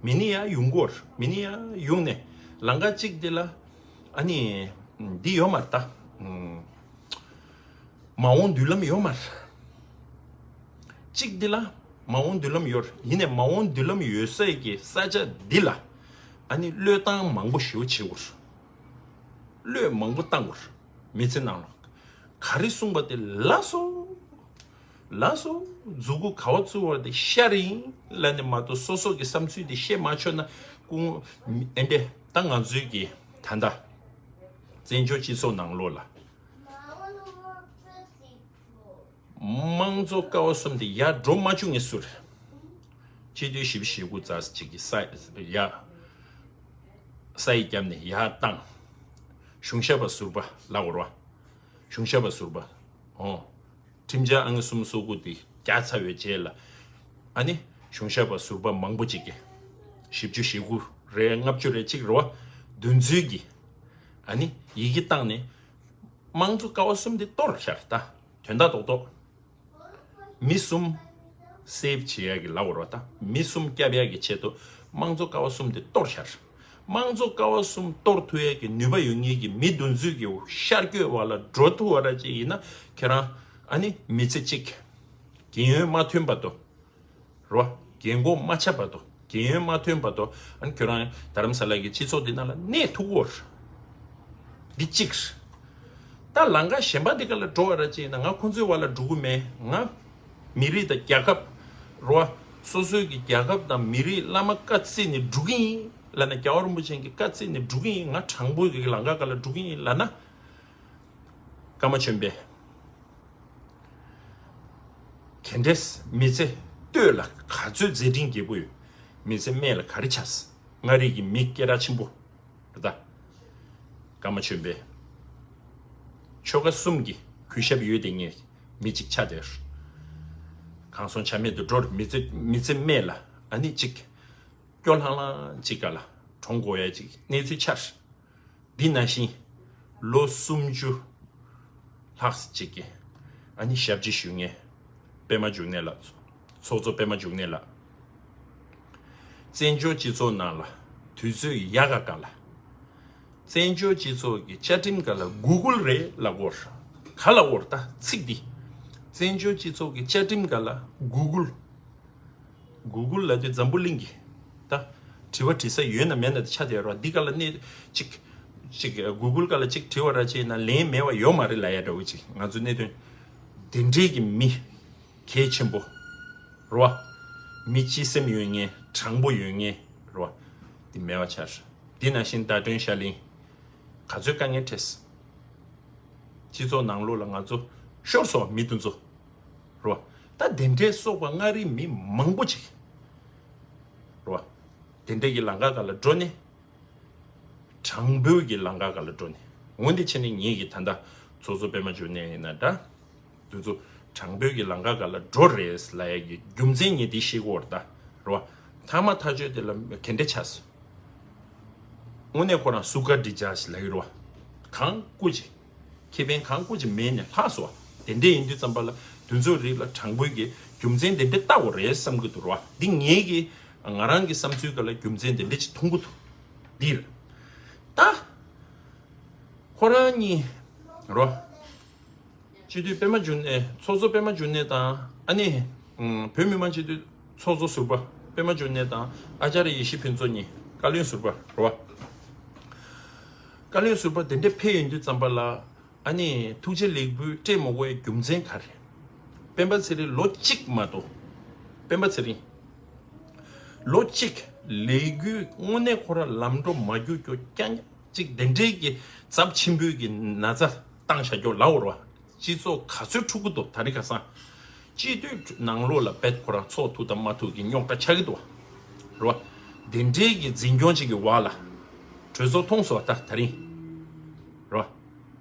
མི་ནི་ཡར་ཡོང་གི་ཡོད་རེད། མི་ནི་ཡར་ཡོང་ནས་ལམ་ཁ་གཅིག་དེ་ལ་ཨ་ནི་འདི་ཡོད་མ་རེད་ད། མ་འོངས་མདུན་ལམ་ཡོད་མ་རེད། གཅིག་འདི་ལ་ མ་འོངས་མདུན་ལམ་ཡོད་རེད། ཡིན་ནའི་མ་འོངས་མདུན་ལམ་ཡོད་སའི་གི་ས་ཆ་འདི་ལ་ཨ་ནི་བློས་བཏང་མང་པོ་ཞེ་པོ་བྱེད་དགོས་རེད། བློས་མང་པོ་བཏང་དགོས་རེད། མི་ཚེ་ནང་ལ་ག་རེ་གསུངས་པ་དེ་ལགས་སོ། ལགས་སོ། མཛུ་གུ་ག་པར་བཙུགས་པ་དེ་ཤར་ཡིན་ལབ་ནས་མ་གཏོགས་སོ་སོ་གི་བསམ་ཚུལ་དེ་བཤད་མ་ཆོག་ན་ཀུན་ཨེ་འདྲས། ད་ང་ཚོའི་གི་ད་ལྟ་བཙན་བྱོལ་སྤྱི་ཚོགས་ནང་ལོགས་ལ་དམངས་གཙོ་ཀ་བ་གསུམ་དེ་ཡར་འགྲོ་མ་བཅུག་ངེས་སུ་རེད། སྤྱི་འཐུས་བཞི་བཅུ་ཞེ་དགུ་རྩ་གཅིག་གི་ས་ཡ་ས་ཡི་རྒྱབ་ནས་ཡར་བཏང་། གཞུང་ཞབས་པ་ཟུར་པ་ལབ་དགོས་རེད་བ། གཞུང་ཞབས་པ་ཟུར་པ། ཨོ། ཁྲིམས་འཆར་ཨང་གསུམ་སོ་དགུ་དེ་བརྒྱབ་ཚར་བའི་རྗེས་ལ། ཨ་ནི་གཞུང་ཞབས་པ་ཟུར་པ་མང་པོ་ཅིག་གིས་བཞི་བཅུ་ཞེ་དགུ་རེད་ལྔ་བཅུ་རེད་ཅིག་རེད་བ། འདུ་འཛོམས་ཀྱིས་ཨ་ནི་ཡི་གེ་བཏང་ནས་དམངས་གཙོ་ཀ་བ་གསུམ་དེ་གཏོར་བཞག་ད་དོན་དག་རྡོག་རྡོག་མི་གསུམ་སེབ་བྱེད་ཡ་གི་ལབ་དགོས་རེད་བ། ད་མི་གསུམ་སྐྱོབ་ཡ་གི་ཆེད་དུ་དམངས་གཙོ་ཀ་བ་གསུམ་དེ་གཏོར་བཞག་དམངས་གཙོ་ཀ་བ་གསུམ་གཏོར་ཐུབ་ཡ་གི་ནུས་པ་ཡོད་མཁན་གྱི་མི་འདུ་འཛོམས་ཀྱི་ཤར་བསྐྱོད་པ་ལ་འགྲོ་ཐུབ་པ་ར་ཅིག་ཡིན་ན་ཁྱེད་རང་ཨ་ནི་མི་ཚེ་གཅིག་རྒན་ཡོལ་མ་ཐོན་བར་དུ་རོ། རྒན་གོག་མ་ཆགས་བར་དུ། རྒན་ཡོལ་མ་ཐོན་བར་དུ་ཨ་ནི་ཁྱོད་རང་རྡ་རམ་ས་ལ་གི་སྤྱི་ཚོགས་འདི་ནང་ལ་གནས་ཐུབ་ཀྱི་ཡོད་རེད། འདི་གཅིག་རེད། ད་ལམ་ཁ་གཞན་པ་འདི་ག་ལ་འགྲོ་བ་ར་ཅིག་ཡིན་ན་ང་ཁོང་ཚོའི་བར་ལ་འགྲོ་གི་མེད། ང་མི་རིགས་དང་རྒྱལ་ཁབ་རོ། སོ་སོའི་གི་རྒྱལ་ཁབ་དང་མི་རིགས་བླ་མ་བཀའ་བརྩིས་ནས་འགྲོ་གི་ཡིན་ལབ་ན། རྒྱལ་བ་རིན་པོ་ཆེ་གི་བཀའ་བརྩིས་ནས་འགྲོ་གི་ཡིན། ང་དྲང་པོའི་གི་ལམ་ཁ་ག་ལ་འགྲོ་གི་ཡིན་ལབ་ན། ཀརྨ་ཆོས་འཕེལ། ག་འདྲས་མི་ཚེ་སྟོད་ལ་ག་ཚོད་མཛད་འཕྲིན་རྒྱས་པོ་ཡོད། མི་ཚེ་སྨད་ལ་ག་རེ་ཆགས། མངའ་རིས་ཀྱི་མི་སྐད་གྲགས་ཆེན་པོ་རེད་ད། ཀརྨ་ཆོས་འཕེལ། ཆོལ་ཁ་གསུམ་གྱི་གུས་ཞབས་ཡོད་དེ་ངས་མི་གཅིག་ཆགས་བསྡད། གང་སོང་ཆ་མེད་དུ་འགྲོ་རེད། མི་ཚེ་མི་ཚེ་སྨད་ལ་ཨ་ནི་གཅིག་སྐྱོ་ལྷང་ལྷང་ཅིག་ག་ལ་གྲོངས་དགོས་ཡ་ཅིག་གནས་ཚུལ་ཆགས། འདི་ནང་བཞིན་ལོ་སུམ་ཅུ་ལྷག་ཅིག་གི་ཨ་ནི་ཞབས་ཕྱི་ཞུ་མཁན་པད་མ་འབྱུང་གནས་ལགས། ཚོགས་གཙོ་པད་མ་འབྱུང་གནས་ལགས། བཙན་བྱོལ་སྤྱི་ཚོགས་ནང་ལ་དུས་ཚོད་ཡག་ག་ག་ལ། བཙན་བྱོལ་སྤྱི་ཚོགས་ཀྱི་བཅའ་ཁྲིམས་ག་ལ་གུ་གུལ་རེད་ལབ་དགོས། ག་ལབ་དགོས་ད་ཚིག་འདི། བཙན་བྱོལ་སྤྱི་ཚོགས་ཀྱི་བཅའ་ཁྲིམས་ག་ལ་གུ་གུལ། གུ་གུལ་ལབ་དུས་འཛམ་བུ་གླིང་གི་ད་དྲི་བ་དྲི་ས་ཡོད་ན་མེད་ན་དེ་ཆ་དེ་རོ། འདི་ག་ལ་གནས་ཅིག་ཅིག་གུ་གུལ་ག་ལ་ཅིག་དྲི་བ་ར་བྱས་ན་ལན་མེད་པ་ཡོད་མ་རེད་ལབ་ཡ་འདྲ་བོ་ཅིག་ང་ཚོའི་གནད་དོན་འདི་འདྲས་ཀྱི་མི་གལ་ཆེན་པོ་རོ། མི་སྤྱི་སེམས་ཡོད་མཁན་དྲང་པོ་ཡོད་མཁན་རོ། འདི་མེད་པ་ཆགས། འདི་ནང་བཞིན་ཟླ་སྒྲོན་ཤར་གླིང་ག་ཚོད་དཀའ་ངལ་འཕྲད། སྤྱི་ཚོགས་ནང་ལོགས་ལ་ང་ཚོ་ཤོར་སོང་མི་དེ་ཚོ། རོ། ད་དེ་འདྲའི་སོགས་པ་མངའ་རིས་མི་མང་པོ་ཅིག་རོ། དེ་འདྲའི་གི་ལམ་ཁ་ག་ལ་འགྲོ་ནས། དྲང་པོའི་གི་ལམ་ཁ་ག་ལ་འགྲོ་ནས། འོན་ཏེ་བྱས་ནས་ངེད་ཀྱི་ད་ལྟ་ཚོགས་གཙོ་པད་མ་འབྱུང་གནས་ཡིན་ན་འདྲ། དེ་ཚོ་དྲང་པོའི་གི་ལམ་ཁ་ག་ལ་འགྲོ་རེད་ལབ་ཡ་གི་རྒྱུ་མཚན་ངས་འདི་ཤེས་དགོས་རེད་ད། རོ། ཐ་མ་ཐག་ཆོད་དེ་ལ་ག་འདྲ་ཆགས་སོང་། དངོས་གནས་ཁོ་རང་སུ་ཀ་འདྲི་འཇགས་ཤིག་ལབ་ཀྱི་རེད་བ། གང་བཀུར་ཅིག་ཁེ་ཕན་གང་བཀུར་ཅིག་མེད་ནས་ལྷག་སོང་བ། དེ་འདྲས་ཡིན་དུས་ཙམ་པ་ལ་དེ་ཚོའི་རིགས་ལ་དྲང་པོའི་གི་རྒྱུ་མཚན་དེ་འདྲས་བལྟ་དགོས་རེད་བསམ་གྱི་འདུག་རེད་བ། འདི་ངའི་གི་ང་རང་གི་བསམ་ཚུལ་ག་ལ་རྒྱུ་མཚན་དེ་འདྲས་ཅིག་མཐོང་གི་འདུག་འདི་རེད། ད་ཁོ་རང་གཉིས་རོ། སྤྱི་འཐུས་པད་མ་འབྱུང་གནས། ཚོགས་གཙོ་པད་མ་འབྱུང་གནས་དང་ཨ་ནི། ཨུམ། བོད་མི་མང་སྤྱི་འཐུས་ཚོགས་གཙོ་ཟུར་པ་པད་མ་འབྱུང་གནས་དང་ཨ་ཅཱརྱ་ཡེ་ཤེས་ཕུན་ཚོགས་གཉིས་བཀའ་བློན་ཟུར་པ་རེད་བ། བཀའ་བློན་ཟུར་པ་དེ་འདྲས་ཕེབས་ཡོང་དུས་ཙམ་པ་ལ་ཨ་ནི་ཐུགས་རྗེ་ལེགས་འབུལ་སྤྲད་མ་དགོས་པའི་རྒྱུ་མཚན་ག་རེ། སྤེན་པ་ཚེ་རིང་ལོ་གཅིག་མ་གཏོགས། སྤེན་པ་ཚེ་རིང་། ལོ་གཅིག་ལས་འགུལ་དངོས་གནས་ཁོ་རང་ལམ་འགྲོ་མ་རྒྱུག་རྒྱུ་རྐྱང་རྐྱང་། གཅིག་དེ་འདྲའི་གི་ཚབས་ཆེན་པོའི་གི་ན་ཚ་བཏང་བཞག་རྒྱུ་ལབ་དགོས་རེད་བ། སྤྱི་ཚོགས་ག་ཚོད་འཁྲུག་གི་འདུག་ད་རིང་ཁ་སང་། སྤྱི་འཐུས་ནང་ལོགས་ལ་བེད་ཁོ་རང་ཚོགས་ཐུབ་དང་མ་ཐུབ་ཀྱི་རྙོག་དྲ་ཆགས་ཀྱི་འདུག་བ། རེད་བ། དེ་འདྲའི་གི་འཛིན་སྐྱོང་ཅིག་གི་འོག་ལ་གྲོས་ཚོགས་ཐོངས་སོང་བ་ད་ད་རིང་། རེད་བ།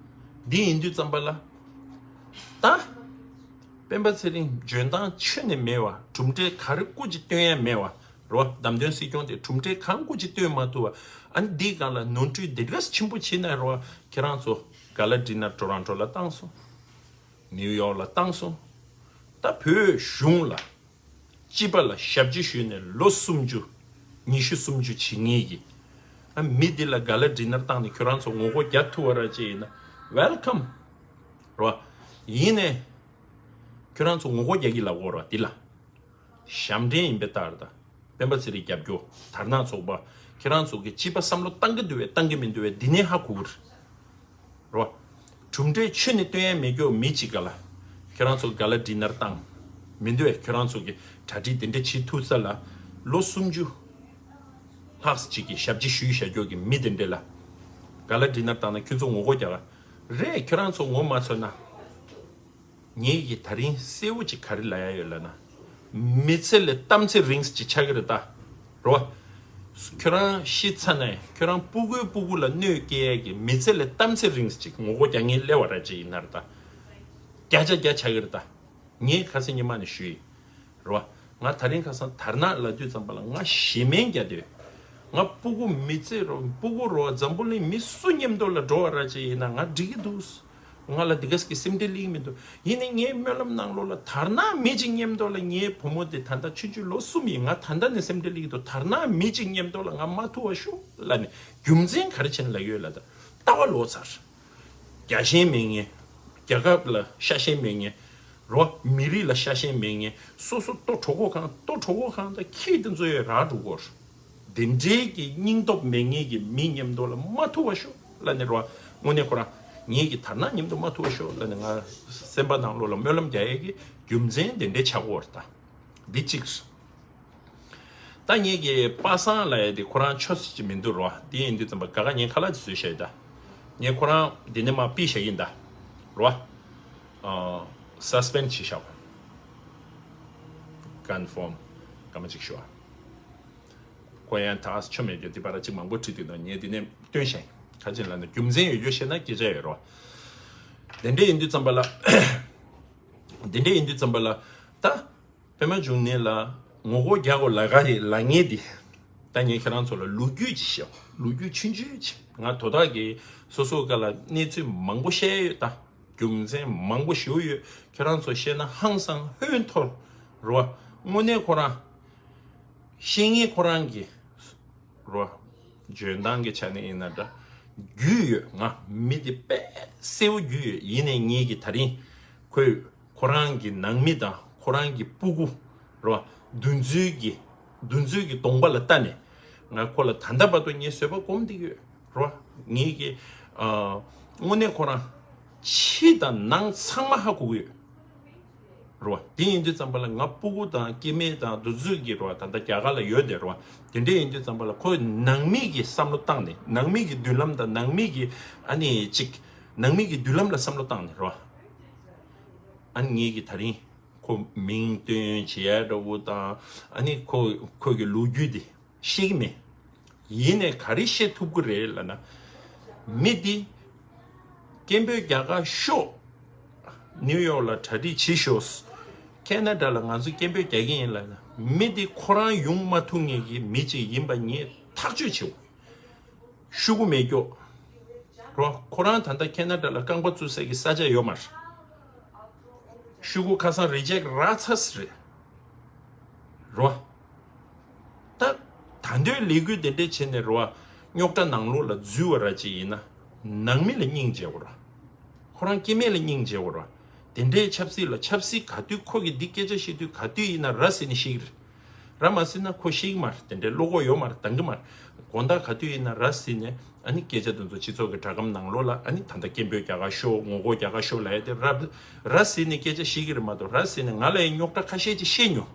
འདི་ཡིན་དུས་ཙམ་པ་ལ། ད། སྤེན་པ་ཚེ་རིང་འཇོན་ཐང་ཁྱོན་ནས་མེད་བ། གྲུབ་འབྲས་ག་རེ་སྐུ་ཅིག་སྟོན་ཡ་མེད་བ། རོ། བདམས་ཐོན་སྲིད་སྐྱོང་དེ་གྲུབ་འབྲས་གང་སྐུ་ཅིག་སྟོན་མ་ཐུབ་བ། ཨ་ནི་འདིའི་སྒང་ལ་ནོར་འཁྲུལ་འདི་འདྲ་ཆེན་པོ་བྱས་ན་རོ། ཁྱེད་རང་ཚོ་ག་ལ་འགྲིག་ན་ཊོ་རོན་ཊོ་ལ་བཏང་སོང་། ནིའུ་ཡོག་ལ་བཏང་སོང་། ད་བོད་གཞུང་ལ་སྤྱི་པ་ལ་ཞབས་ཕྱི་ཞུས་ནས་ལོ་སུམ་ཅུ། ཉི་ཤུ་སུམ་ཅུ་བྱེད་ངེས་ཀྱི། ཨ་མི་འདི་ལ་ག་ལ་འགྲིག་ན་བཏང་ནས་ཁྱོད་རང་ཚོ་ངོ་རྒོལ་རྒྱག་ཐུབ་བ་ར་ཅིག་ཡིན་ན་ཝེལ་ཀམ། རོ། ཡིན་ནས། ཁྱོད་རང་ཚོ་ངོ་རྒོལ་རྒྱག་གི་ལབ་དགོས་ར་འདི་ལ། ཞབས་འདྲེན་ཡིན་པའི་རྟགས་རེད་ད། སྤེན་པ་ཚེ་རིང་རྒྱབ་སྐྱོར་དར་ནག་ཚོགས་པ། ཁྱེད་རང་ཚོ་གི་སྤྱི་པ་བསམ་བློ་བཏང་གི་འདུག་བས་བཏང་གི་མི་འདུག་བས་འདི་ནས་ཧ་གོ་གི་རེད། རོ། གྲུབ་འབྲས་ཆུ་ནས་སྟོན་ཡ་མེད་རྒྱུ་མི་གཅིག་ག་ལ། ཁྱོད་རང་ཚོ་ག་ལ་ཌི་ནར་བཏང་། མི་འདུག་བས་ཁྱོད་རང་ཚོ་གི་གྲ་སྒྲིག་དེ་འདྲ་བྱེད་ཐུབ་ས་ལ། ལོ་སུམ་ཅུ་ལྷག་ཅིག་གི་ཞབས་ཕྱི་ཞུས་བཞག་རྒྱུ་གི་མི་དེ་འདྲ་ལ། ག་ལ་ཌི་ནར་བཏང་ན་ཁྱོད་ཚོ་ངོ་རྒོལ་རྒྱག་ག་རེད། ཁྱོད་རང་ཚོ་ངོ་མ་ཚོས་ན། ངེད་ཀྱིས་ད་རིང་གསལ་བོ་ཅིག་ག་རེ་ལབ་ཡ་ཡོད་ལབ་ན། མི་ཚེ་ལས་གཏམ་ཚེ་རིང་ཅིག་ཆགས་ཀྱི་རེད་ད། རོ། ཁྱོད་རང་ཤི་ཚར་ནས་ཁྱོད་རང་སྤུ་གུའི་སྤུ་གུ་ལ་གནོད་སྐྱེལ་ཡ་གི་མི་ཚེ་ལས་གཏམ་ཚེ་རིང་ཅིག་ངོ་རྒོལ་རྒྱག་མཁན་སླེབས་པ་ར་ཅིག་ཡིན་ན་རེད་ད། བརྒྱ་ཆ་བརྒྱ་ཆགས་ཀྱི་རེད་ད། ངས་ཁ་སང་ཉི་མ་ནས་ཞུས་ཡིན། རེད་བ། ང་ད་རིང་ཁ་སང་དར་ནག་ལབ་དུས་ཙམ་པ་ལ་ང་ཞེ་མེར་རྒྱག་དུས། ང་སྤུ་གུ་མི་ཚེ་རོ་སྤུ་གུ་རོ་འཛམ་བུ་གླིང་མི་སུ་མཉམ་དུ་ལ་འགྲོ་བ་ར་ཅིག་ཡིན་ན་ང་འགྲིག་གི་འདུག་ང་ལ་འདི་ག་ཟིག་གི་སེམས་ཁྲལ་སླེབས་མི་འདུག་ཡིན་ནའི་ངའི་སྨོན་ལམ་ནང་ལོགས་ལ་དར་ནག་མི་གཅིག་མཉམ་དུ་ལ་ངའི་བུ་མོ་དེ་ད་ལྟ་ཆུང་ཆུང་ལོ་གསུམ་ཡིན། ང་ད་ལྟ་ནས་སེམས་ཁྲལ་སླེབས་ཀྱི་འདུག་དར་ནག་མི་གཅིག་མཉམ་དུ་ལ་ང་མ་ཐུག་པ་ཤོག་ལབ་ནས་རྒྱུ་མཚན་ག་རེ་བྱས་ནས་ལབ་ཡོད་ལབ་ད། ལྟ་བ་ལོག་ཚར། རྒྱལ་ཞེན་མེད་མཁན། རྒྱལ་ཁབ་ལ་ཤ་ཞེན་མེད་མཁན། རོ། མི་རིགས་ལ་ཤ་ཞེན་མེད་མཁན། སོ་སོ་ལྟོ་གྲོགས་པོ་གང་ལྟོ་གྲོགས་པོ་གང་དང་ཁྱི་དེ་ཚོ་ཡོད་རག་འགྲོ་གོ། དེ་འདྲའི་གི་སྙིང་སྟོབས་མེད་མཁན་གྱི་མི་མཉམ་དུ་ལ་མ་ཐུག་པ་ཤོག་ལབ་ནས་རོ། དངོས་གནས་ཁོ་རང་ངེད་ཀྱི་དར་ནག་མཉམ་དུ་མ་ཐུག་པ་ཤོག་ལབ་ནས་ང་སེམས་པ་ནང་ལོགས་ལ་སྨོན་ལམ་རྒྱག་ཡས་ཀྱི་རྒྱུ་མཚན་དེ་འདྲའི་ཆགས་ཀྱི་ཡོད་རེད་ད། འདི་གཅིག་རེད། ད་ངེད་ཀྱི་པ་སངས་ལབ་ཡ་དེ་ཁོ་རང་ཆོས་སྲིད་ཅིག་མི་འདུག་རོ། དེ་ཡིན་དུས་ཙམ་པ་ག་ག་ངས་ཁ་ལག་ཅིག་བཟོས་བཞག་ཡིན་ད། ངས་ཁོ་རང་འདི་ནས་མར་ཕུད་བཞག་ཡིན་ད། རོ། ཨ། སཱ་སི་པེན་ཌི་བྱས་བཞག་ཀོན་ཕོམ་སྐར་མ་གཅིག་ཞུ་བ། ཁོ་ཡང་ད་ཆོ་མེད་རྒྱུ་དེ་བར་གཅིག་མང་པོ་བྲིས་དུས་ད་ངས་འདི་ནས་བཏོན་བཞག་ཡིན། ག་ཅིག་ལབ་ན་རྒྱུ་མཚན་ཡོད་རྒྱུ་བཤད་ན་སྐད་ཆ་ཡོད་རོ། དེ་འདྲ་ཡིན་དུས་ཙམ་པ་ལ། དེ་འདྲ་ཡིན་དུས་ཙམ་པ་ལ། ད། པད་མ་འབྱུང་གནས་ལ་ངོ་རྒོལ་རྒྱག་དགོས་ལབ་ག་རེད་ལབ་མཁན་འདི། ད་ངས་ཁྱེད་རང་ཚོ་ལ་ལོ་རྒྱུས་ཅིག་བཤད། ལོ་རྒྱུས་ཆུང་ཆུང་ཅིག་ང་དོ་བདག་གིས་སོ་སོ་སྒང་ལ་གནས་ཚུལ་མང་པོ་བཤད་ཡོད་ད། རྒྱུ་མཚན་མང་པོ་ཞེ་པོ་ཡོད། ཁྱེད་རང་ཚོ་བཤད་ན་ཧང་སང་ཧོན་འཐོར། རོ། དངོས་གནས་ཁོ་རང་། བཤད་མཁན་ཁོ་རང་གི་རོ། འཇོན་ཐང་གི་ཆ་ནས་ཡིན་ན་འདྲ། རྒྱུས་ཡོད། ང་མི་དེ་དཔེ་གསལ་པོ་རྒྱུས་ཡོད། ཡིན་ནའི་ངེད་ཀྱི་ད་རིང་ཁོས་ཁོ་རང་གི་ནང་མི་དང་ཁོ་རང་གི་སྤུ་གུ་རོ། འདུ་འཛི་གི་འདུ་འཛི་གི་གདོང་པ་ལ་ལྟ་ནས་ང་ཁོ་ལ་ད་ལྟ་བར་དུ་ངས་བཟོད་པ་སྒོམ་བསྡད་ཡོད་རོ། ངེད་ཀྱི་ཨ། དངོས་གནས་ཁོ་རང་ཕྱི་དང་ནང་ཚང་མ་ཧ་གོ་གི་ཡོད། རོ། དེ་ཡིན་དུས་ཙམ་པ་ལ་ང་སྤུ་གུ་དང་སྐྱེ་དམན་དང་འདུ་འཛི་གི་རོ་ད་ལྟ་རྒྱ་གར་ལ་ཡོད་དེ་རོ། དེ་འདྲ་ཡིན་དུས་ཙམ་པ་ལ་ཁོ་ནང་མི་གི་བསམ་བློ་བཏང་ནས་ནང་མི་གི་མདུན་ལམ་དང་ནང་མི་གི་ཨ་ནི་ཅིག་ནང་མི་གི་མདུན་ལམ་ལ་བསམ་བློ་བཏང་ནས་རོ། ཨ་ནི་ངེད་ཀྱི་ད་རིང་ཁོ་མིང་བཏོན་བྱེད་ཡ་འདྲ་བོ་དང་ཨ་ནི་ཁོ་ཁོ་གི་ལོ་རྒྱུས་དེ། ཤེས་ཀྱི་མེད། ཡིན་ནའི་ག་རེ་བཤད་ཐུབ་ཀྱི་རེད་ལབ་ན། མི་འདི་སྐད་འབོད་རྒྱག་ག་ཤོག་ནིའུ་ཡོག་ལ་གྲ་སྒྲིག་བྱེད་ཤོག་ཁེ་ན་ཌ་ལ་ང་ཚོ་སྐད་འབོད་རྒྱག་གི་ཡིན་ལབ་ན། མི་འདི་ཁོ་རང་ཡོང་མ་ཐུབ་མཁན་གྱི་མི་ཅིག་ཡིན་པ་ངས་ཐག་གཅོད་བྱེད། ཤོག་གུ་མེད་ཀྱོག་རོ། ཁོ་རང་ད་ལྟ་ཁེ་ན་ཌ་ལ་རྐང་པ་བཙུགས་ས་གི་ས་ཆ་ཡོད་མ་རེད། ཤོག་གུ་ཁ་སང་རི་ཇེག་རག་ཚར་ས་རེད། རོ། ད། ད་འདོད་ལས་འགུལ་དེ་འདྲས་བྱས་ནས་རོ། རྙོག་དྲ་ནང་ལོགས་ལ་འཛུལ་བ་ར་ཅིག་ཡིན་ན། ནང་མི་ལ་སྙིང་རྗེ་བོ་ར། ཁོ་རང་སྐྱེ་དམན་ལ་སྙིང་རྗེ་བོ་ར། དེ་འདྲས་ཆབ་སྲིད་ལ་ཆབ་སྲིད་ག་དུས་ཁོ་གི་འདི་སྐད་ཆ་བཤད་དུས་ག་དུས་ཡིན་ན་ར་ཟེར་ནས་བཤད་ཀྱི་རེད། ར་མ་ཟེར་ན་ཁོ་ཤེས་ཀྱི་མ་རེད། དེ་འདྲའི་བློ་ཁོག་ཡོད་མ་རེད། འདང་གི་མ་རེད། དགོང་དག་ག་དུས་ཡིན་ན་ར་ཟེར་ནས་ཨ་ནི་སྐད་ཆ་དེ་ཚོ་སྤྱི་ཚོགས་ཀྱི་སྒྲ་སྒམ་ནང་ལོགས་ལ་ཨ་ནི་ད་ལྟ་སྐད་འབོད་རྒྱག་ག་ཤོག་ངོ་རྒོལ་རྒྱག་ག་ཤོག་ལབ་ཡ་དེ་ར་ར་ཟེར་ནས་སྐད་ཆ་བཤད་ཀྱི་རེད་མ་གཏོགས། ར་ཟེར་ནས་ང་ལ་ཡང་རྙོག་དྲ་ཁ་ཤས་ཅིག་བཤད་མྱོང་།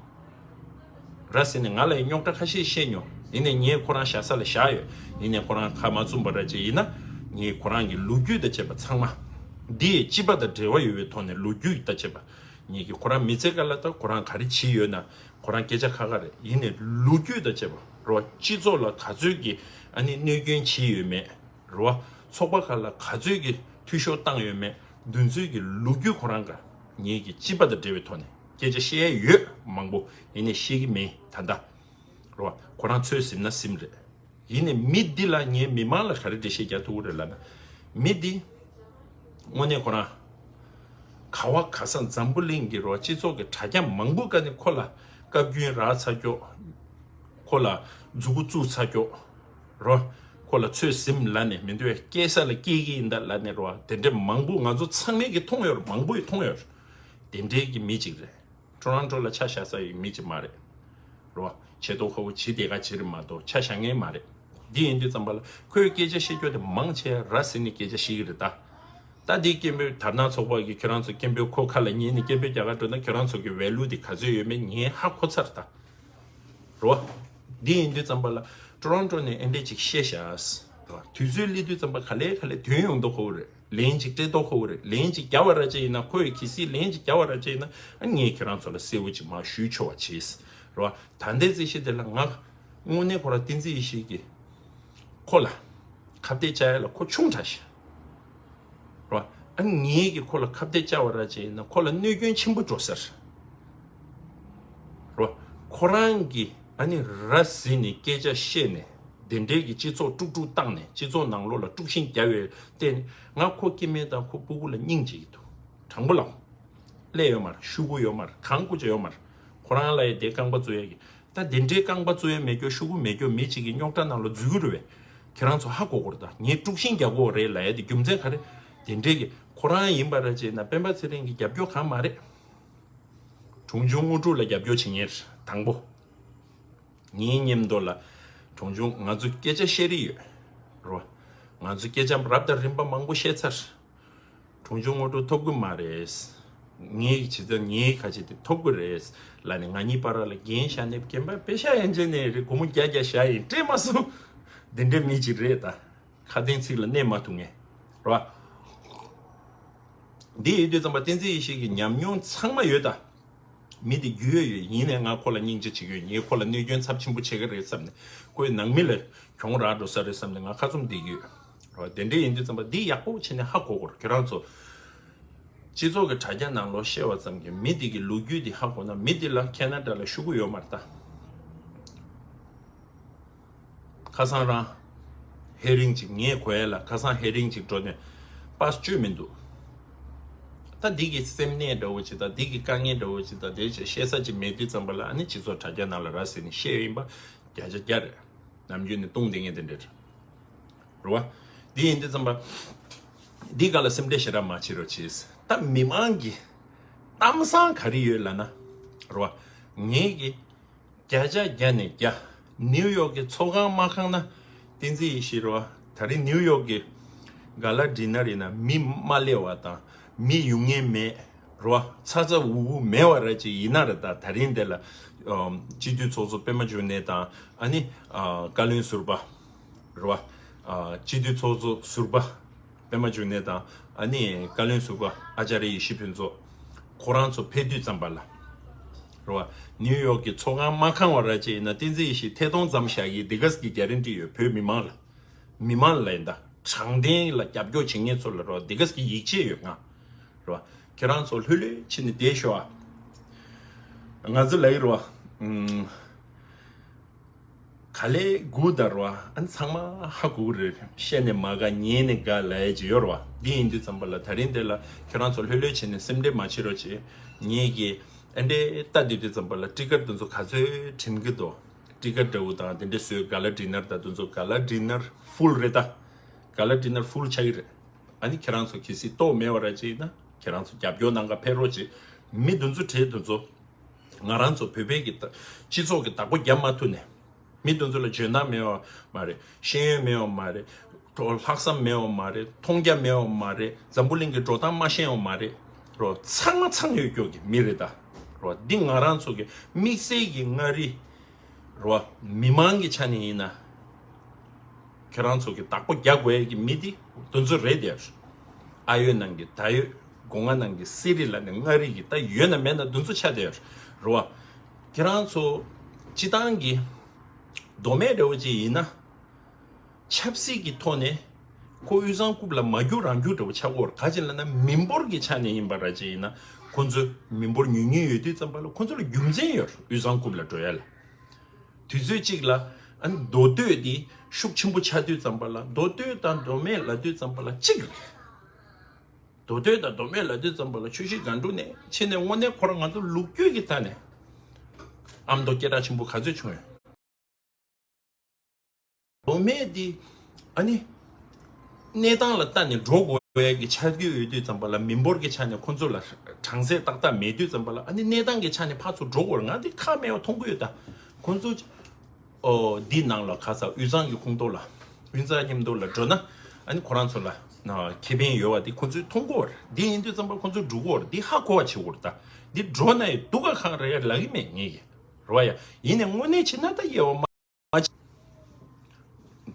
ར་ཟེར་ནས་ང་ལ་ཡང་རྙོག་དྲ་ཁ་ཤས་བཤད་མྱོང་། ཡིན་ནའི་ངས་ཁོ་རང་བཞག་ས་ལ་བཞག་ཡོད། ཡིན་ནའི་ཁོ་རང་ཁ་མ་བཙུམ་པ་ར་ཅིག་ཡིན་ན་ངས་ཁོ་རང་གི་ལོ་རྒྱུས་དང་བཅས་པ་ཚང་མ་འདི་སྤྱི་པ་དང་འབྲེལ་བ་ཡོད་པའི་ཐོག་ནས་ལོ་རྒྱུས་དང་བཅས་པ་ངེད་ཀྱི་ཁོ་རང་མི་ཚེ་སྒང་ལ་ད་ཁོ་རང་ག་རེ་བྱས་ཡོད་ན། ཁོ་རང་སྐད་ཆ་ཁ་ཁ་རེད། ཡིན་ནའི་ལོ་རྒྱུས་དང་བཅས་པ་རོ། སྤྱི་ཚོགས་ལ་ག་ཚོད་ཀྱི་ཨ་ནི་གནོད་སྐྱོན་བྱས་ཡོད་མེད་རོ། ཚོགས་པ་ཁག་ལ་ག་ཚོད་ཀྱི་འཐུས་ཤོར་བཏང་ཡོད་མེད་འདུ་འཛི་གི་ལོ་རྒྱུས་ཁོ་རང་ག་ངེད་ཀྱི་སྤྱི་པ་དང་འབྲེལ་བའི་ཐོག་ནས་སྐད་ཆ་བཤད་ཡ་ཡོད་མང་པོ། ཡིན་ནའི་བཤད་ཀྱི་མེད་ད་ལྟ་རོ། ཁོ་རང་ཚོད་ཟིན་ན་ཟིན་རེད། ཡིན་ནའི་མི་འདི་ལ་ངས་མི་མང་ལ་ག་རེ་འགྲེལ་བཤད་རྒྱག་ཐུབ་ཀྱི་རེད་ལབ་ན། མི་འདི་དངོས་གནས་ཁོ་རང་ག་བ་ག་ས་འཛམ་བུ་གླིང་གི་རོ་སྤྱི་ཚོགས་ཀྱི་དྲ་རྒྱ་མང་པོ་སྒང་ནས་ཁོ་ལ་བཀའ་བཀྱོན་རག་ཚར་ཀྱོག་ཁོ་ལ་མཛུ་གུ་བཙུགས་ཚར་ཀྱོག་རོ། ཁོ་ལ་ཚོད་ཟིན་ལབ་ནས་མི་འདོད་སྐྱེ་ས་ལ་སྐྱེ་གི་ཡིན་ད་ལབ་ནས་རོ། དེ་འདྲའི་མང་པོ་ང་ཚོ་ཚང་མས་ཀྱི་མཐོང་ཡོད་རེད། མང་པོ་ཡི་མཐོང་ཡོད་རེད། དེ་འདྲའི་གི་མི་ཅིག་རེད། ཊོ་རོན་ཊོ་ལ་ཆ་བཞག་ས་ཡི་མི་ཅིག་མ་རེད། རེད་བ། ཆེ་མཐོང་ཁ་བོ་ཇི་དེ་ག་ཇི་རེད་མ་གཏོགས་ཆ་བཞག་མཁན་མ་རེད། འདི་ཡིན་དུས་ཙམ་པ་ལ་ཁོས་སྐད་ཆ་བཤད་རྒྱུ་དེ་མང་ཆེ་ར་ཟིན་ནས་སྐད་ཆ་བཤད་ཀྱི་རེད་ད། ད་འདི་སྐད་འབོད་དར་ནག་ཚོགས་པ་གི་ཁྱེད་རང་ཚོ་སྐད་འབོད་ཁོ་ཁ་ལ་ཉན་ནས་སྐད་འབོད་རྒྱག་ག་འགྲོ་ན་ཁྱེད་རང་ཚོ་གི་ཝེ་ལུ་དེ་ག་ཚོད་ཡོད་མེད་ངས་ཧ་གོ་ཚར་ད། རེད་བ། འདི་ཡིན་དུས་ཙམ་པ་ལ་ཊོ་རོན་ཊོ་ནས་ཨེ་འདྲས་ཅིག་བཤད་ཤག་རེད་བ། དུས་ཚོད་སླེབས་དུས་ཙམ་པ་ག་ལེ་ག་ལེ་དོན་ཡོང་མདོག་ཁ་བོ་རེད། ལན་ཅིག་སྤྲད་མདོག་ཁ་བོ་རེད། ལན་ཅིག་རྒྱག་པ་ར་ཅིག་ཡིན་ན་ཁོ་ཡི་གི་སྲིད་ལན་ཅིག་རྒྱག་པ་ར་ཅིག་ཡིན་ན་ཨ་ངས་ཁྱེད་རང་ཚོ་ལ་གསལ་བོ་ཅིག་མར་ཞུས་ཆོག་པ་བྱས། རེད་བ། ད་ལྟའི་རྩིས་གཞི་དེ་ལ་ང་དངོས་གནས་ཁོ་ར་བསྟན་འཛིན་ཡེ་ཤེས་ཀྱི་ཁོ་ལ་ཁ་གཏད་བཅག་ཡ་ལ་ཁོ་ཆུང་དྲགས་ཤག་རོ། ཨ་ངེད་ཀྱིས་ཁོ་ལ་ཁ་གཏད་བཅག་པ་ར་ཅིག་ཡིན་ན་ཁོ་ལ་གནོད་སྐྱོན་ཆེན་པོ་འགྲོ་ས་རེད། རོ། ཁོ་རང་གིས་ཨ་ནི་ར་བཟི་ནས་སྐད་ཆ་བཤད་ནས་དེ་འདྲའི་གི་སྤྱི་ཚོགས་དཀྲུག་དཀྲུག་བཏང་ནས་སྤྱི་ཚོགས་ནང་ལོགས་ལ་དཀྲུག་ཤིང་རྒྱབ་པའི་སྟེང་ནས་ང་ཁོ་སྐྱེ་དམན་དང་ཁོ་སྤུ་གུ་ལ་སྙིང་རྗེ་གི་འདུག་དྲང་པོ་ལབ། ཀླད་ཡོད་མ་རེད། ཤོག་གུ་ཡོད་མ་རེད། གང་དགོས་ཀྱི་ཡོད་མ་རེད། ཁོ་རང་ལ་ཡ་དེ་རྐང་པ་བཙུགས་ཡ་གི་ད་དེ་འདྲའི་རྐང་པ་བཙུགས་ཡ་མེད་རྒྱུ་ཤོག་གུ་མེད་རྒྱུ་མི་གཅིག་གི་རྙོག་དྲ་ནང་ལ་འཛུལ་གི་རེད་བས། ཁྱེད་རང་ཚོ་ཧ་གོ་དགོས་རེད་ད། ངས་དཀྲུག་ཤིང་རྒྱག་དགོས་རེད་ལབ་ཡ་དེ་རྒྱུ་མཚན་ག་རེ། དེ་འདྲའི་གི་ཁོ་རང་ཡིན་པ་ར་བྱས་ན་སྤེན་པ་ཚེ་རིང་གི་རྒྱབ་སྐྱོར་གང་མ་རེད། གྲོང་ཆུང་དངོས་གྲུབ་ལ་རྒྱབ་སྐྱོར་བྱེད་མཁན་རེད་དང་པོ། ངའི་མཉམ་དུ་ལ་གྲོང་ཆུང་ང་ཚོ་སྐད་ཆ་བཤད་རེས་ཡོད་རོ། ང་ཚོ་སྐད་ཆ་རབ་དང་རིམ་པ་མང་པོ་བཤད་ཚར། གྲོང་ཆུང་དངོས་གྲུབ་ཐོབ་གི་མ་རེད། ངའི་ཇི་ལྟར་ངའི་ཁ་ཆེ་དེ་ཐོབ་གི་རེད་ལབ་ནས་ང་གཉིས་བར་ལ་རྒན་ཤ་ནས་རྒན་པ་པེ་ཤ་ཡན་ཆད་ནས་རེད། སྒོར་མོ་བརྒྱ་བརྒྱ་བཞག་ཡིན་སྤྲད་མ་སོང་། འདི་འདྲའི་མི་ཅིག་རེད་ད། ཁ་དན་ཚིག་ལ་གནས་མ་ཐུབ་ངེས་རོ། འདི་ཡོད་དུས་ཙམ་པ་བསྟན་འཛིན་ཡེ་ཤེས་ཀྱི་ཉམས་མྱོང་ཚང་མ་ཡོད་ད། མི་དེ་རྒྱུས་ཡོད་ཡོད་ཡིན་ནས་ང་ཁོ་ལ་སྙིང་རྗེ་བྱེད་ཀྱི་ཡོད། ངས་ཁོ་ལ་གནོད་སྐྱོན་ཚབས་ཆེན་པོ་བྱེད་ཀྱི་རེད་བསམ་ནས་ཁོའི་ནང་མི་ལ་གྱོང་རག་འགྲོ་ས་རེད་བསམ་ནས་ང་ཁ་བཙུམ་བསྡད་ཀྱི་ཡོད། རོ། དེ་འདྲ་ཡིན་དུས་ཙམ་པ་འདི་ཡག་པོ་བྱས་ནས་ཧ་གོ་དགོས་རེད། ཁྱེད་རང་ཚོ་སྤྱི་ཚོགས་ཀྱི་དྲ་རྒྱ་ནང་ལོགས་བཤད་པ་ཙམ་གྱིས་མི་དེ་གི་ལོ་རྒྱུས་དེ་ཧ་གོ་ན་མི་དེ་ལ་ཁེ་ན་ཌ་ལ་ཤོག་གུ་ཡོད་མ་རེད་ད། ཁ་སང་རང་ཧེ་རིང་ཅིག་ངས་གོ་ཡ་ལ་ཁ་སང་ཧེ་རིང་ཅིག་འགྲོ་ནས་པར་བཅོས་མི་འདུག་ད་འདི་གི་སེམས་ནད་འདྲ་བོ་ཅིག་དང་འདི་གི་དཀའ་ངལ་འདྲ་བོ་ཅིག་དང་དེ་ཅིག་བཤད་ས་ཅིག་མེད་དུས་ཙམ་པ་ལ་ཨ་ནི་སྤྱི་ཚོགས་དྲ་རྒྱ་ནང་ལ་ར་ཟེར་ནས་བཤད་ཡིན་པ་བརྒྱ་ཆ་བརྒྱ་རེད། ནམ་རྒྱུན་ནས་བཏུང་བསྡད་མཁན་དེ་འདྲ་རེད། རེད་བ། འདི་ཡིན་དུས་ཙམ་པ་འདི་ག་ལ་སེམས་ཁྲལ་ཞེ་དྲག་མ་བྱེད་རོགས་བྱེད། ད་མི་མང་གི་གཏམ་བཟང་ག་རེ་ཡོད་ལབ་ན། རེད་བ། ངེད་ཀྱི་བརྒྱ་ཆ་བརྒྱ་ནས་བརྒྱ། ནིའུ་ཡོག་གི་ཚོགས་ཁང་མ་ཁང་ན་བསྟན་འཛིན་ཡེ་ཤེས་རེད་བ། ད་རིང་ནིའུ་ཡོག་གི་ག་ལ་ཌི་ནར་ཡིན་ན་མི་མ་སླེབས་པ་དང་མི་ཡོང་མཁན་མེད་རེད་བ། ཚ་ཚ་འུར་འུར་མེད་པ་ར་ཅིག་ཡིན་ན་རེད། ད་ད་རིང་འདི་ལ་ཨམ་སྤྱི་འཐུས་ཚོགས་གཙོ་པད་མ་འབྱུང་གནས་དང་ཨ་ནི་ཨ་བཀའ་བློན་ཟུར་པ་རེད་བ། ཨ་སྤྱི་འཐུས་ཚོགས་གཙོ་ཟུར་པ། པད་མ་འབྱུང་གནས་དང་ཨ་ནི་བཀའ་བློན་ཟུར་པ་ཨ་ཅཱརྱ་ཡེ་ཤེས་ཕུན་ཚོགས། ཁོ་རང་ཚོ་ཕེབས་དུས་ཙམ་པ་ལ། རེད་བ། ནིའུ་ཡོག་གི་ཚོགས་ཁང་མ་ཁང་བ་ར་ཅིག་ཡིན་ན་བསྟན་འཛིན་ཡེ་ཤེས་ཐད་གཏོང་ཙམ་བཞག་གི་འདི་ག་གི་གྷ་རན་ཊི་ཡོད་བོད་མི་མང་ལ། མི་མང་ལ་ཡིན་ད། དྲང་བདེན་ལ་རྒྱབ་སྐྱོར་བྱེད་མཁན་ཚོ་ལ་རེད་བ་འདི་ག་གི་ཡིད་ཆེས་ཡོད་ང་། རེད་བ། ཁྱེད་རང་ཚོ་ལྷོད་ལྷོད་བྱས་ནས་བསྡད་ཤོག་ཨ། ང་ཚོ་ལ་ཡི་རེད་བ། ཨུམ། ག་ལེ་སྒུག་ད་རོ། ཨ་ཚང་མ་ཧ་གོ་གི་རེད། བཤད་ནས་མ་དགའ་ཉན་ནས་དགའ་ལབ་ཡ་ཅིག་ཡོད་རོ། འདི་ཡིན་དུས་ཙམ་པ་ལ་ད་རིང་འདི་ལ་ཁྱོད་རང་ཚོ་ལྷོད་ལྷོད་བྱས་ནས་སེམས་ཁྲལ་མ་བྱེད་རོགས་བྱེད། ངེད་ཀྱིས་ཨ་འདྲས་ལྟ་བསྡད་དུས་ཙམ་པ་ལ་ཊི་ཀཊ་འདི་ཚོ་ག་ཚོད་དྲན་གི་འདུག་ཊི་ཀཊ་འདྲ་བོ་དང་དེ་འདྲས་བཟོས་ག་ལ་ཌི་ནར་དང་འདི་ཚོ་ག་ལ་ཌི་ནར་ཧྥུལ་རེད་ད། ག་ལ་ཌི་ནར་ཧྥུལ་ཆགས་ཀྱི་རེད། ཨ་ནི་ཁྱེད་རང་ཚོ་གལ་སྲིད་ལྟོགས་མེད་པ་ར་ཅིག་ཡིན་ན་ཁྱེད་རང་ཚོ་རྒྱབ་སྐྱོར་གནང་ག་ཕེབས་རོགས་བྱེད། མི་འདི་ཚོ་གྲས་འདི་ཚོ། ང་རང་ཚོ་བོད་པའི་གི་ད་སྤྱི་ཚོགས་ཀྱི་བདག་པོ་རྒྱབ་མ་ཐུབ་ནས། མི་དེ་ཚོ་ལ་འཇོན་ཐང་མེད་པ་མ་རེད། ཤེས་ཡོན་མེད་པ་མ་རེད། ལྷག་བསམ་མེད་པ་མ་རེད། མཐོང་རྒྱ་མེད་པ་མ་རེད། འཛམ་བུ་གླིང་གི་འགྲོ་སྟངས་མ་ཤེས་པ་མ་རེད། རོ་ཚང་མ་ཚང་ཡོད་སྐྱོ་གི་མི་རེད་ད། རོ་འདི་ང་རང་ཚོ་གི་དམིགས་བསལ་གྱི་མངའ་རིས་རོ་མི་མང་གི་ཆ་ནས་ཡིན་ན། ཁྱེད་རང་ཚོ་གི་བདག་པོ་རྒྱག་དགོས་ཡ་གི་མི་དེ་དེ་ཚོ་རེད་དེ། ཨ་ཡོད་ནང་གི་ད་ཡོད་སྒོ་ང་ནང་གི་སི་རི་ལ་ནི་མངའ་རིས་གི་ད་ཡོད་ན་མེད་ན་དེ་ཚོ་ཆ་དེ་རེད་བ། ཁྱེད་རང་ཚོ་སྤྱི་བཏང་གི་མདོ་སྨད་འདྲ་བོ་ཅིག་ཡིན་ན་ཆབ་སྲིད་ཀྱི་ཐོག་ནས་ཁོ་དབུས་གཙང་རྐུབ་ལ་མ་རྒྱུག་རང་རྒྱུག་འདྲ་བོ་ཆགས་ཀྱི་ཡོད་རེད། ག་ཅི་ལབ་ན་མི་འབོར་གྱི་ཆ་ནས་ཡིན་པ་ར་ཅིག་ཡིན་ན་ཁོ་ཚོ་མི་འབོར་ཉུང་ཉུང་ཡོད་དུས་ཙམ་པ་ལ་ཁོ་ཚོ་ལ་རྒྱུ་མཚན་ཡོད་རེད་དབུས་གཙང་རྐུབ་ལ་འགྲོ་ཡ་ལ། དུས་ཚོད་གཅིག་ལ་ཨ་ནི་མདོ་སྟོད་འདི་ཤུགས་ཆེན་པོ་ཆགས་དུས་ཙམ་པ་ལ་མདོ་སྟོད་དང་མདོ་སྨད་ལབ་དུས་ཙམ་པ་ལ་གཅིག་རེད། མདོ་སྟོད་དང་མདོ་སྨད་ལབ་དུས་ཙམ་པ་ལ་ཆུ་བཞི་སྒང་དྲུག་ནས་ཕྱིན་ནས་དངོས་གནས་ཁོ་རང་ང་ཚོ་ལོ་རྒྱུས་ཀྱི་ཐད་ནས་ཨ་མདོ་སྐད་གྲགས་ཆེན་པོ་ག་ཚོད་བྱུང་ཡོད། མདོ་སྨད་འདི་ཨ་ནི་ གནས་སྟངས་ལ་ལྟ་ནས་འགྲོ་དགོས་ཡ་གི་ཆ་རྒྱུས་ཡོད་དུས་ཙམ་པ་ལ། མི་འབོར་གྱི་ཆ་ནས་ཁོ་ཚོ་ལ་གྲངས་ཚད་ཏག་ཏག་མེད་དུས་ཙམ་པ་ལ། ཨ་ནི་གནས་སྟངས་ཀྱི་ཆ་ནས་ཕར་ཚུར་འགྲོ་དགོས་རེད། ང་འདི་ཁ་མེད་པ་མཐོང་གི་ཡོད་ད། ཁོ་ཚོ་ཨོ་འདི་ནང་ལ་ཁ་ས་དབུས་གཙང་གི་ཁོངས་གཏོགས་ལ། དབུས་གཙང་མཉམ་དུ་ལ་འགྲོ་ན་ཨ་ནི་ཁོ་རང་ཚོ་ལ་ན་ཁེ་ཕན་ཡོད་པ་འདི་ཁོ་ཚོས་མཐོང་གི་ཡོད་རེད། འདི་ཡིན་དུས་ཙམ་པ་ཁོ་ཚོ་འགྲོ་གི་ཡོད་རེད། འདི་ཧ་གོ་བ་བྱེད་དགོས་རེད་ད། འདི་འགྲོ་ན་ཡི་སྡུག་ག་གང་རེད་ལབ་ཀྱི་མེད་ངེད་ཀྱིས། རེད་བ་ཡ། ཡིན་ནའི་དངོས་གནས་བྱས་ན་ད་དབྱེ་བ་མ།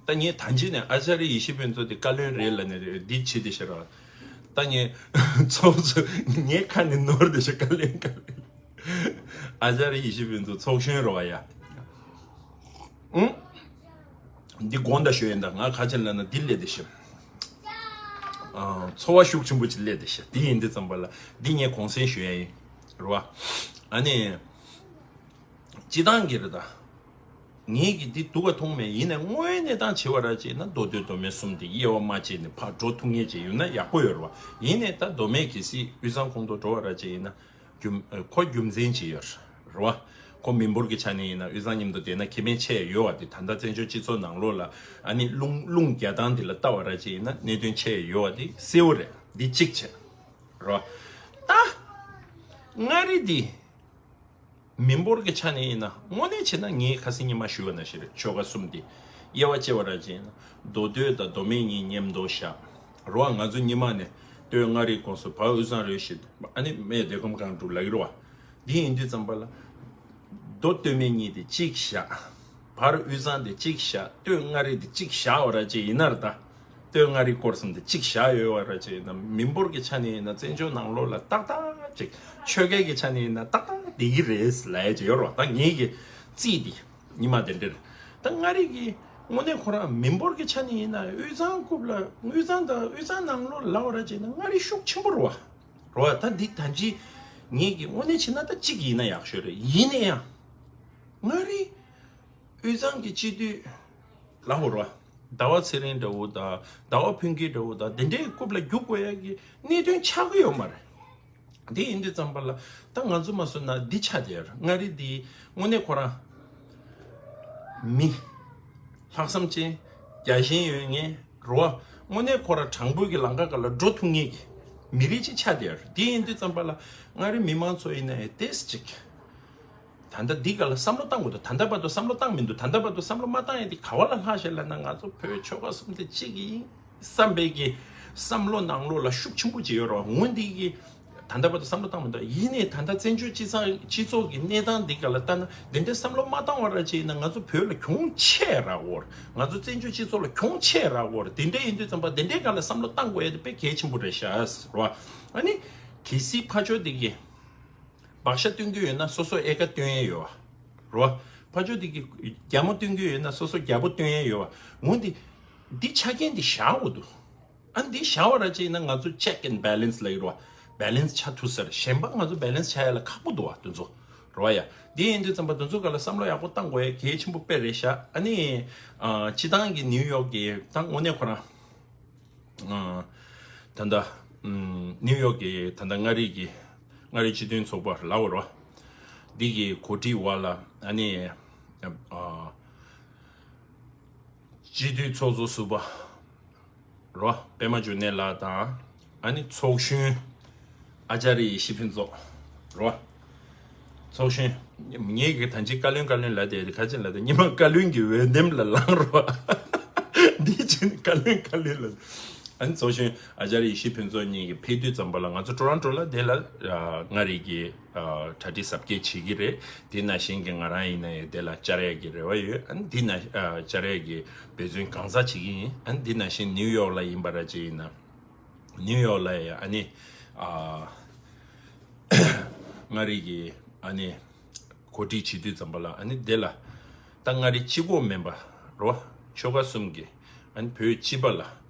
ད་ངས་ད་གིན་ནས་ཨ་ཅཱརྱ་ཡེ་ཤེས་ཕུན་ཚོགས་དེ་བཀའ་བློན་རེད་ལབ་ནས་འདི་བྱེད་དེ་ཤི་ར། ད་ངས་ཚོགས་གཙོ་ངའི་ཁ་ནས་ནོར་དེ་ཤི། བཀའ་བློན་བཀའ་བློན། ཨ་ཅཱརྱ་ཡེ་ཤེས་ཕུན་ཚོགས་ཚོགས་གཞོན་རེད་བ་ཡ། ཨུང་། འདི་དགོངས་དག་ཞུ་ཡིན་ད། ང་ཁ་ཆེན་ལབ་ན་འདི་སླེབས་དེ་ཤི། ཨ། ཚོར་བ་ཤུགས་ཆེན་པོ་ཅིག་སླེབས་དེ་ཤི། འདི་ཡིན་དུས་ཙམ་པ་ལ་འདི་ངས་གུང་སེང་ཞུ་ཡ་ཡིན། རེད་བ། ཨ་ནི། སྤྱི་བཏང་གི་རེད་ད། ངེད་ཀྱིས་འདི་སྡུག་ག་མཐོང་མེད། ཡིན་ནའི་དངོས་གནས་སྟངས་བྱེད་པ་ར་བྱས་ན་མདོ་སྟོད་མདོ་སྨད་གསུམ་དེ་དབྱེ་བ་མ་ཕྱེ་ནས་ཕར་འགྲོ་ཐུབ་མཁན་ཅིག་ཡོད་ན་ཡག་པོ་ཡོད་རེད་བ། ཡིན་ནའི་ད་མདོ་སྨད་གལ་སྲིད་དབུས་གཙང་ཁོངས་གཏོགས་འགྲོ་བ་ར་བྱས་ཡིན་ན་རྒྱུ་ཁོ་རྒྱུ་མཚན་ཅིག་ཡོད་རེད་བ། ཁོ་མི་འབོར་གྱི་ཆ་ནས་ཡིན་ན་དབུས་གཙང་མཉམ་དུ་བསྡད་ན་ཁེ་ཕན་ཆེ་ཡོད་བ་དེ། ད་ལྟ་བཙན་བྱོལ་སྤྱི་ཚོགས་ནང་ལོགས་ལ་ཨ་ནི་རླུང་རླུང་རྒྱག་སྟངས་དེ་ལ་ལྟ་བ་ར་བྱས་ཡིན་ན་གནད་དོན་ཆེ་ཡོད་བ་དེ་གསལ་བོ་རེད། འདི་གཅིག་བྱས་རེད་བ། ད་མངའ་རིས་འདི། མི་འབོར་གྱི་ཆ་ནས་ཡིན་ན་དངོས་གནས་བྱས་ན་ངས་ཁ་སང་ཉི་མ་ཞུས་པ་ནང་བཞིན་རེད། ཆོལ་ཁ་གསུམ་དེ་དབྱེ་བ་ཕྱེ་བ་ར་བྱས་ན་མདོ་སྟོད་དང་མདོ་སྨད་གཉིས་མཉམ་དུ་བཞག་རེད་བ། ང་ཚོ་སྔོན་མ་ནས་སྟོད་མངའ་རིས་ཁོངས་སུ་བར་དབུས་གཙང་རེད་ཞེས་ཨ་ནི་སྨད་བདེ་ཁམས་སྒང་དྲུག་ལབ་ཀྱི་རེད་བ། འདི་ཡིན་དུས་ཙམ་པ་ལ་མདོ་སྟོད་སྨད་གཉིས་དེ་གཅིག་བཞག་བར་དབུས་གཙང་དེ་གཅིག་བཞག་སྟོད་མངའ་རིས་དེ་གཅིག་བཞག་པ་ར་བྱས་ཡིན་ན་རེད་ད། སྟོད་མངའ་རིས་སྐོར་གསུམ་དེ་གཅིག་བཞག་ཡོད་པ་ར་བྱས་ཡིན་ན། མི་འབོར་གྱི་ཆ་ནས་ཡིན་ན་བཙན་བྱོལ་ནང་ལོགས་ལ་ཏག་ཏག་ཅིག་ཆོལ་ཁའི་གི་ཆ་ནས་ཡིན་ན་ཏག་ཏག་བསྡད་ཀྱི་རེད་ལབ་ཡ་ཅིག་ཡོད་རེད་བ། ད་ངེད་ཀྱི་རྩིས་འདི་ཉི་མ་དེ་འདྲ་རེད། ད་མངའ་རིས་ཀྱི་དངོས་གནས་ཁོ་རང་མི་འབོར་གྱི་ཆ་ནས་ཡིན་ན་དབུས་གཙང་རྐུབ་ལ་དབུས་གཙང་དང་དབུས་གཙང་ནང་ལོགས་ལ་ལབ་པ་ར་བྱས་ན་མངའ་རིས་ཤུགས་ཆེན་པོ་རེད་བ། རེད་བ། ད་འདི་ད་ཅི་ངེད་ཀྱི་དངོས་གནས་བྱས་ན་ད་གཅིག་ཡིན་ན་ཡག་ཤོས་རེད། ཡིན་ན་ཡང་མངའ་རིས་དབུས་གཙང་གི་སྤྱི་འཐུས་ལ་འོར་བ། ཟླ་བ་ཚེ་རིང་འདྲ་བོ་དང་ཟླ་བ་ཕུན་སྐྱིད་འདྲ་བོ་དང་དེ་འདྲའི་རྐུབ་ལ་རྒྱུག་དགོས་ཡ་གི་གནད་དོན་ཆགས་ཀྱི་ཡོད་མ་རེད། འདི་ཡིན་དུས་ཙམ་པ་ལ་ད་ང་ཚོ་མ་སོང་ན་འདི་ཆགས་བསྡད་ཡོད་རེད། མངའ་རིས་འདི་དངོས་གནས་ཁོ་རང་མི་ལྷག་བསམ་ཅན་རྒྱ་ཞེན་ཡོད་མཁན་རེད་བ། དངོས་གནས་ཁོ་རང་དྲང་པོའི་གི་ལམ་ཁ་སྒང་ལ་འགྲོ་ཐུབ་མཁན་གྱི་མི་རིགས་ཅིག་ཆགས་བསྡད་ཡོད་རེད། འདི་ཡིན་དུས་ཙམ་པ་ལ་མངའ་རིས་མི་མང་ཚོ་ཡིན་ན་ཡང་ཏོག་ཙམ་ཅིག་ད་ལྟ་འདི་ག་ལ་བསམ་བློ་བཏང་དགོས་འདུག་ད་ལྟ་བར་དུ་བསམ་བློ་བཏང་མི་འདུག་ད་ལྟ་བར་དུ་བསམ་བློ་མ་བཏང་ཡ་འདི་ག་བ་ལ་ལྷག་བཞག་ལབ་ན་ང་ཚོ་བོད་ཆོལ་ཁ་གསུམ་དེ་གཅིག་ཡིན་བསམ་པའི་གི་བསམ་བློ་ནང་ལོགས་ལ་ཤུགས་ཆེན་པོ་ཅིག་ཡོད་རེད་བ། འོ་འདི་གི་ད་ལྟ་བར་དུ་བསམ་བློ་བཏང་མི་འདུག་ཡིན་ནའི་ད་ལྟ་བཙན་བྱོལ་སྤྱི་ཚོགས་སྤྱི་ཚོགས་ཀྱི་གནས་སྟངས་འདི་ག་ལ་ལྟ་ན་དེ་འདྲའི་བསམ་བློ་མ་བཏང་བ་ར་ཅིག་ཡིན་ན་ང་ཚོ་བོད་ལ་གྱོང་ཆེ་རག་གོ་རེད། ང་ཚོ་བཙན་བྱོལ་སྤྱི་ཚོགས་ལ་གྱོང་ཆེ་རག་གོ་རེད། དེ་འདྲ་ཡིན་དུས་ཙམ་པ་དེ་འདྲའི་ག་ལ་བསམ་བློ་བཏང་དགོས་ཡ་དེ་དཔེ་གལ་ཆེན་པོ་རེད་ཤག་རེད་བ། ཨ་ནི་གལ་སྲིད་ཕར་ཕྱོགས་འདི་གི་བག་ཆགས་སྟོན་གྱི་ཡོད་ན་སོ་སོ་འོས་ཀ་སྟོན་ཡས་ཡོད་བ། རེད་བ། ཕར་ཕྱོགས་འདི་གི་རྒྱ་མོ་སྟོན་གྱི་ཡོད་ན་སོ་སོ་རྒྱ་པོ་སྟོན་ཡས་ཡོད་བ། འོ་འདི་འདི་ཆ་རྐྱེན་འདི་བཞག་དགོས་འདུག་ཨ་འདི་བཞག་པ་ར་ཅིག་ཡིན་ན་ང་ཚོ་check and balance་ལབ་ཀྱི་རེད་བ། balance་ཆགས་ཐུབ་ས་རེད། གཞན་པ་ང་ཚོ་balance་ཆགས་ཡ་ལ་ཁག་པོ་འདུག་བ་དེ་ཚོ། རེད་བ་ཡ། འདི་ཡིན་དུས་ཙམ་པ་དེ་ཚོ་ག་ལ་བསམ་བློ་ཡག་པོ་བཏང་དགོས་ཡ་གལ་ཆེན་པོ་དཔེ་རེད་ཤག་ཨ་ནི། ཨ། སྤྱི་བཏང་གི་ནིའུ་ཡོག་གི་ད་དངོས་གནས་ཁོ་རང་། ཨ། ད་ལྟ། ཨམ། ནིའུ་ཡོག་གི་ད་ལྟ་མངའ་རིས་ཀྱི་མངའ་རིས་སྤྱི་མཐུན་ཚོགས་པ་ལབ་དགོས་རེད་བ། འདི་གི་གོ་སྒྲིག་འོག་ལ་ཨ་ནི། ཨ། སྤྱི་འཐུས་ཚོགས་གཙོ་ཟུར་པ་རོ་པད་མ་འབྱུང་གནས་ལགས་དང་། ཨ་ནི་ཚོགས་གཞོན་ཨ་ཅཱརྱ་ཡེ་ཤེས་ཕུན་ཚོགས་རོ། ཚོགས་གཞོན། ངས་གི་ད་ཅི་བཀའ་བློན་བཀའ་བློན་ལབ་བསྡད་དེ་ཁ་ཅིག་ལབ་བསྡད། ཉི་མ་བཀའ་བློན་གྱི་འོས་འདེམས་ལ་ལངས་རོ། འདི་ཅི་ནི་བཀའ་བློན་བཀའ་བློན་ལ། ཨ་ནི་ཚོགས་གཞོན་ཨ་ཅཱརྱ་ཡེ་ཤེས་ཕུན་ཚོགས་གཉིས་ཀྱི་ཕེབས་དུས་ཙམ་པ་ལ་ང་ཚོ་ཊོ་རོན་ཊོ་ལ་དེ་ལ་མངའ་རིས་ཀྱི་གྲ་སྒྲིག་གཟབ་རྒྱས་བྱེད་ཀྱི་རེད། དེ་ནང་བཞིན་གྱི་ང་རང་ཡིན་ན་ཡང་དེ་ལ་བཅར་ཡག་གི་རེ་བ་ཡོད། ཨ་ནི་འདི་ན་བཅར་ཡག་གི་འབད་བརྩོན་གང་ཚ་བྱེད་ཀྱི་ཡིན། ཨ་ནི་འདི་ནང་བཞིན་ནིའུ་ཡོག་ལ་ཡིན་པ་ར་ཅིག་ཡིན་ན་ནིའུ་ཡོག་ལ་ཡང་ཨ་ནི་མངའ་རིས་ཀྱི་ཨ་ནི་གོ་སྒྲིག་བྱེད་དུས་ཙམ་པ་ལ་ཨ་ནི་དེ་ལ་ད་མངའ་རིས་གཅིག་པོ་མིན་པ་རོ་ཆོལ་ཁ་གསུམ་གྱི་ཨ་ནི་བོད་སྤྱི་པ་ལ།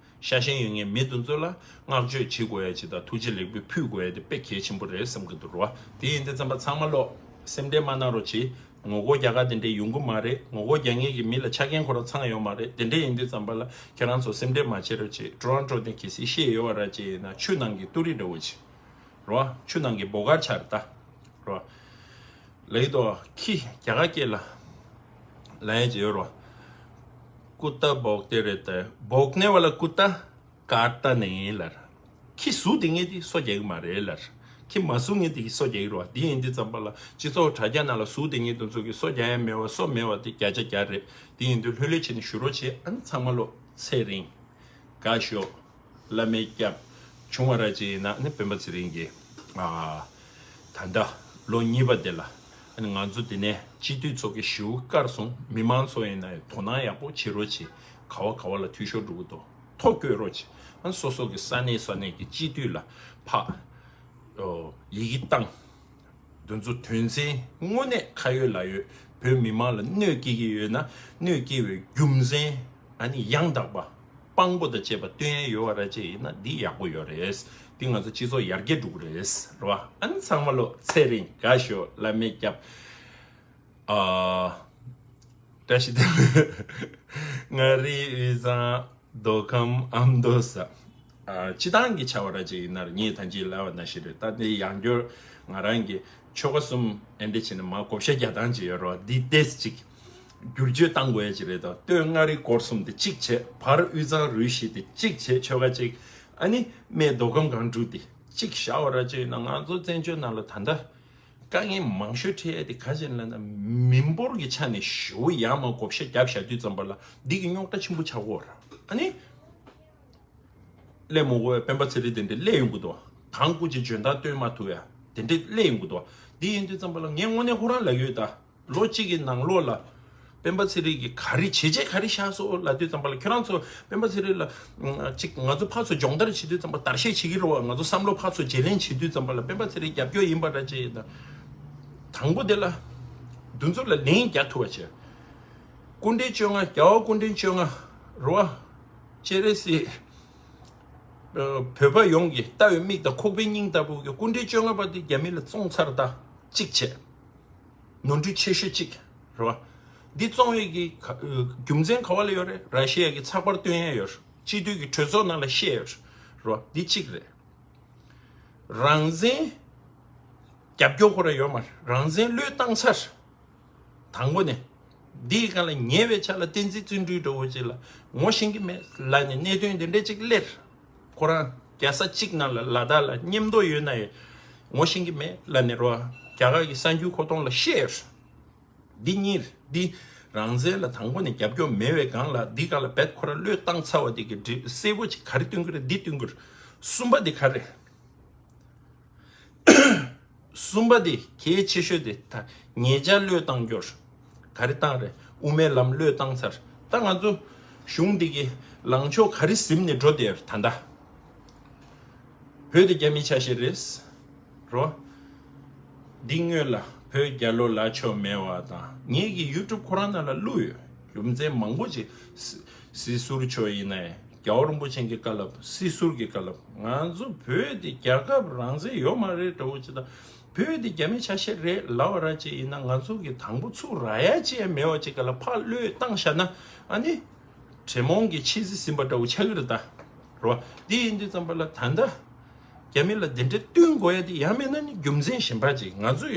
ཤ་ཞེན་ཡོད་མཁན་མི་དེ་ཚོ་ལ་བསྔགས་བརྗོད་བྱེད་དགོས་ཡ་ཅིག་དང་ཐུགས་རྗེ་ལེགས་འབུལ་ཕུལ་དགོས་ཡ་དེ་དཔེ་གལ་ཆེན་པོ་རེད་བསམ་གྱི་འདུག་རོ། དེ་ཡིན་དུས་ཙམ་པ་ཚང་མ་ལོག་སེམས་ཁྲལ་མ་གནང་རོགས་གྱིས། ངོ་རྒོལ་རྒྱག་ག་དེ་འདྲས་ཡོང་གི་མ་རེད། ངོ་རྒོལ་རྒྱག་མཁན་གྱི་མི་ལ་ཆ་རྐྱེན་ཁོ་རང་ཚང་ཡོད་མ་རེད། དེ་འདྲས་ཡིན་དུས་ཙམ་པ་ལ་ཁྱེད་རང་ཚོ་སེམས་ཁྲལ་མ་བྱེད་རོགས་གྱིས། ཊོ་རོན་ཊོ་དེ་གལ་སྲིད་ཤེས་ཡོད་པ་ར་ཅིག་ཡིན་ན་ཆུ་ནང་གི་ཏུ་རི་འདྲ་བོ་ཅིག་རོ། ཆུ་ནང་གི་བོ་གར་ཆགས་རེད་ད། རོ། ལེགས་དོ་ཁྱི་རྒྱ་གར་སྐད་ལ་ལ་ཡ་ཅིག་ཡོད་རོ། ཀུ་ཏ་བོག་ཏེ་རེད་དེ་བོག་ནེ་ཝ་ལ་ཀུ་ཏ། ཀར་ཏ་ནི་ལར། ཁྱི་ཟུག་དེ་ངས་དེ་སོ་རྒྱག་གི་མ་རེད་ལར། ཁྱི་མ་ཟུག་ངས་དེ་སོ་རྒྱག་གི་རོ། དེ་ཡིན་དུས་ཙམ་པ་ལ་སྤྱི་ཚོགས་དྲ་རྒྱ་ནང་ལ་ཟུག་དེ་ངས་དེ་ཚོ་གི་སོ་རྒྱག་ཡ་མེད་བ་སོ་མེད་བ་དེ་བརྒྱ་ཆ་བརྒྱ་རེད། དེ་ཡིན་དུས་ལྷོད་ལྷོད་བྱས་ནས་ཞུ་རོགས་བྱེད། ཨ་ནི་ཚང་མ་ལོ་ཚེ་རིང་། དགའ་ཤོག་བླ་མའི་སྐྱབས། བྱུང་བ་ར་ཅིག་ཡིན་ན་ནི་སྤེན་པ་ཚེ་རིང་གིས་ཨ་ད་ལྟ་ལོ་གཉིས་པ་དེ་ལ་ཨ་ནི་ང་ཚོ་དེ་ནས་སྤྱི་འཐུས་ཚོ་གི་ཞུ་བཀར་སོང་། མི་མང་ཚོ་ཡིན་ན་དོ་སྣང་ཡག་པོ་བྱེད་རོགས་བྱེད། ག་བ་ག་བ་ལ་འཐུས་ཤོར་འགྲོ་གི་འདུག་ཐོ་བཀོད་རོགས་བྱེད། ཨ་ནི་སོ་སོ་གི་ས་གནས་ས་གནས་ཀྱི་སྤྱི་འཐུས་ལ་ཕ་ཡི་གེ་བཏང་། འདི་ཚོ་དོན་ཚན་དངོས་གནས་ཁ་ཡོད་ལག་ཡོད་བོད་མི་མང་ལ་གནོད་སྐྱེལ་གྱི་ཡོད་ན་གནོད་སྐྱེལ་བའི་རྒྱུ་མཚན་ཨ་ནི་ཡང་དག་པ་དཔང་པོ་དང་བཅས་པ་སྟོན་ཡས་ཡོད་པ་ར་ཅིག་ཡིན་ན་འདི་ཡག་པོ་ཡོད་རེད། འདི་ང་ཚོ་སྤྱི་ཚོགས་ཡར་རྒྱས་འགྲོ་གི་རེད་རེད་བ། ཨ་ནི་ཚང་མ་ལོ་ཚེ་རིང་དགའ་ཤོག་བླ་མའི་སྐྱབས། ཨ། བཀྲ་ཤིས་བདེ་ལེགས། མངའ་རིས་དབུས་གཙང་མདོ་ཁམས་ཨ་མདོ་ས། ཨ། སྤྱི་བཏང་གི་ཆ་བ་ར་ཅིག་ཡིན་ན་ངས་ད་ཅི་ལབ་པ་ནང་བཞིན་རེད། ད་དེ་ཡང་བསྐྱར་ང་རང་གི་ཆོལ་ཁ་གསུམ་ཨེ་འདྲ་བྱས་ནས་མ་བགོ་བཤའ་རྒྱག་སྟངས་ཅིག་ཡོད་རེད་བ། འདི་ཏོག་ཙམ་ཅིག་བསྒྱུར་བཅོས་བཏང་དགོས་ཡ་ཅིག་རེད་དོ། སྟོད་མངའ་རིས་སྐོར་གསུམ་དེ་གཅིག་བྱས། བར་དབུས་གཙང་རུ་བཞི་དེ་གཅིག་བྱས། ཆོལ་ཁ་གཅིག་ཨ་ནི་སྨད་མདོ་ཁམས་སྒང་དྲུག་དེ་གཅིག་བཞག་པ་ར་ཅིག་ཡིན་ན་ང་ཚོ་བཙན་བྱོལ་ནང་ལ་ད་ལྟ་དཀའ་ངལ་མང་ཤོས་འཕྲད་ཡ་དེ་ག་ཅིག་ལབ་ན་མི་འབོར་གྱི་ཆ་ནས་ཞེ་པོ་ཡར་མར་བགོ་བཤའ་བརྒྱབ་བཞག་དུས་ཙམ་པ་ལ་འདི་གི་རྙོག་དྲ་ཆེན་པོ་ཆགས་ཀྱི་ཡོད་རེད། ཨ་ནི་སླེབས་མ་དགོས་པའི་སྤེན་པ་ཚེ་རིང་དེ་འདྲ་སླེབས་ཡོང་གི་འདུག་གང་སྐུ་ཅིག་འཇོན་ཐང་སྟོན་མ་ཐུབ་ཡ་དེ་འདྲ་སླེབས་ཡོང་གི་འདུག་འདི་ཡིན་དུས་ཙམ་པ་ལ་ངས་དངོས་གནས་ཁོ་རང་ལབ་ཡོད་ད། ལོ་གཅིག་གི་ནང་ལོགས་ལ་སྤེན་པ་ཚེ་རིང་གིས་ག་རེ་བྱས་རྗེས་ག་རེ་བཞག་སོང་ལབ་དུས་ཙམ་པ་ལ་ཁྱོད་རང་ཚོ་སྤེན་པ་ཚེ་རིང་ལ་ཅིག་ང་ཚོ་ཕར་ཚུར་སྦྱོང་བརྡར་བྱེད་དུས་ཙམ་པ་བརྡར་ཤ་བྱེད་ཀྱི་རེད་བ། ང་ཚོ་བསམ་བློ་ཕར་ཚུར་བརྗེ་ལེན་བྱེད་དུས་ཙམ་པ་ལ་སྤེན་པ་ཚེ་རིང་རྒྱབ་སྐྱོར་ཡིན་པ་འདྲ་ཅིག་ཡིན་ན། དང་པོ་དེ་ལ་འདི་ཚོ་ལ་ལན་རྒྱག་ཐུབ་པ་བྱས། སྐུ་ཕྲེང་བཅོ་ལྔ་རྒྱལ་བ་སྐུ་ཕྲེང་བཅོ་ལྔ་རེད་བ། སྤྱན་རས་གཟིགས་བོད་པ་ཡོངས་ཀྱི་ལྟ་བའི་མིག་དང་ཁོག་པའི་སྙིང་ལྟ་བུ་གི་སྐུ་ཕྲེང་བཅོ་ལྔ་པ་དེ་རྒྱ་མི་ལ་བཙོང་ཚར་ད་གཅིག་བྱས། ནོར་འཁྲུལ་ཆེ་ཤོས་གཅིག་རེད་བ། འདི་བཙོང་བའི་གི་ག་རྒྱུ་མཚན་ག་བ་ལ་ཡོད་རེད། ར་ཤི་ཡ་གི་ཚགས་པར་སྟོན་ཡ་ཡོད་རེད། སྤྱི་འཐུས་ཀྱི་གྲོས་ཚོགས་ནང་ལ་བཤད་ཡོད་རེད་བ། འདི་གཅིག་རེད། རང་བཙན་རྒྱབ་སྐྱོར་ཁོ་རང་ཡོད་མ་རེད། རང་བཙན་བློས་བཏང་ཚར། དང་པོ་ནས། འདིའི་སྒང་ལ་ཉེ་བའི་ཆར་ལ་བསྟན་འཛིན་བརྩོན་འགྲུས་འདྲ་བོ་ཅིག་ལ་ངོ་ཤེས་ཀྱི་མེད་ལབ་ནས་གནད་དོན་འདི་འདྲ་ཅིག་སླེབས། ཁོ་རང་རྒྱལ་ས་གཅིག་ནང་ལ་ལ་དྭགས་ལ་མཉམ་དུ་ཡོད་ན་ཡང་ངོ་ཤེས་ཀྱི་མེད་ལབ་ནས་རོ། རྒྱ་གར་གྱི་གསར་འགྱུར་མཁོ་གཏོང་ལ་བཤད། འདི་གཉིས་འདི་རང་བཙན་ལ་དང་པོ་ནས་རྒྱབ་སྐྱོར་མེད་པའི་སྒང་ལ་འདི་སྒང་ལ་རྦད་ཁོ་རང་བློས་བཏང་ཚར་བ་འདི་གི་འདི་གསལ་པོ་ཅིག་ག་རེ་སྟོན་གྱི་རེད། འདི་སྟོན་གྱི་རེད། གསུམ་པ་འདི་ག་རེ། གསུམ་པ་དེ་གལ་ཆེ་ཤོས་དེ་ད་ཉེ་ཆར་བློས་བཏང་རྒྱུར་ག་རེ་བཏང་རེད། དབུ་མའི་ལམ་བློས་བཏང་ཚར། ད་ང་ཚོ་གཞུང་འདི་གི་ལངས་ཕྱོགས་ག་རེ་ཟིན་ནས་འགྲོ་བསྡད་ཡོད་ད་ལྟ། བོད་དེ་རྒྱ་མིའི་ཆ་ཤས་རེད། རོ། འདི་སྔོན་ལ་བོད་རྒྱལ་ལོ་ལ་ཆོ་མེད་པ་དང་ངེད་ཀྱི་ཡུ་ཊུབ་ཁོ་རང་ནང་ལ་བླུགས་ཡོད། རྒྱུ་མཚན་མང་པོ་ཅིག་སྲིད་ཟུར་ཆོ་ཡིན་ནའི། རྒྱལ་བ་རིན་པོ་ཆེ་གི་བཀའ་སློབ། སྲིད་ཟུར་གྱི་བཀའ་སློབ། ང་ཚོ་བོད་འདི་རྒྱལ་ཁབ་རང་བཙན་ཡོད་མ་རེད་འདྲ་བོ་ཅིག་དང་། བོད་འདི་རྒྱ་མིའི་ཆ་ཤས་རེད་ལབ་པ་ར་ཅིག་ཡིན་ན་ང་ཚོ་གི་དང་པོ་ཚུགས་རག་ཡ་ཅིག་ཡང་མེད་པ་ཅིག་ག་ལ་ཕར་བློས་བཏང་བཞག་ན་ཨ་ནི། དྲེད་མོང་གི་ཆེས་སྲིད་ཟིན་པ་འདྲ་བོ་ཆགས་ཀྱི་རེད་ད། རོ། འདི་ཡིན་དུས་ཙམ་པ་ལ་ད་ལྟ། རྒྱ་མི་ལ་འདི་འདྲའི་བསྟུན་དགོས་ཡ་དེ་ཡང་མིན་ན་ནི་རྒྱུ་མཚན་གཞན་པ་ཅིག་ང་ཚོས་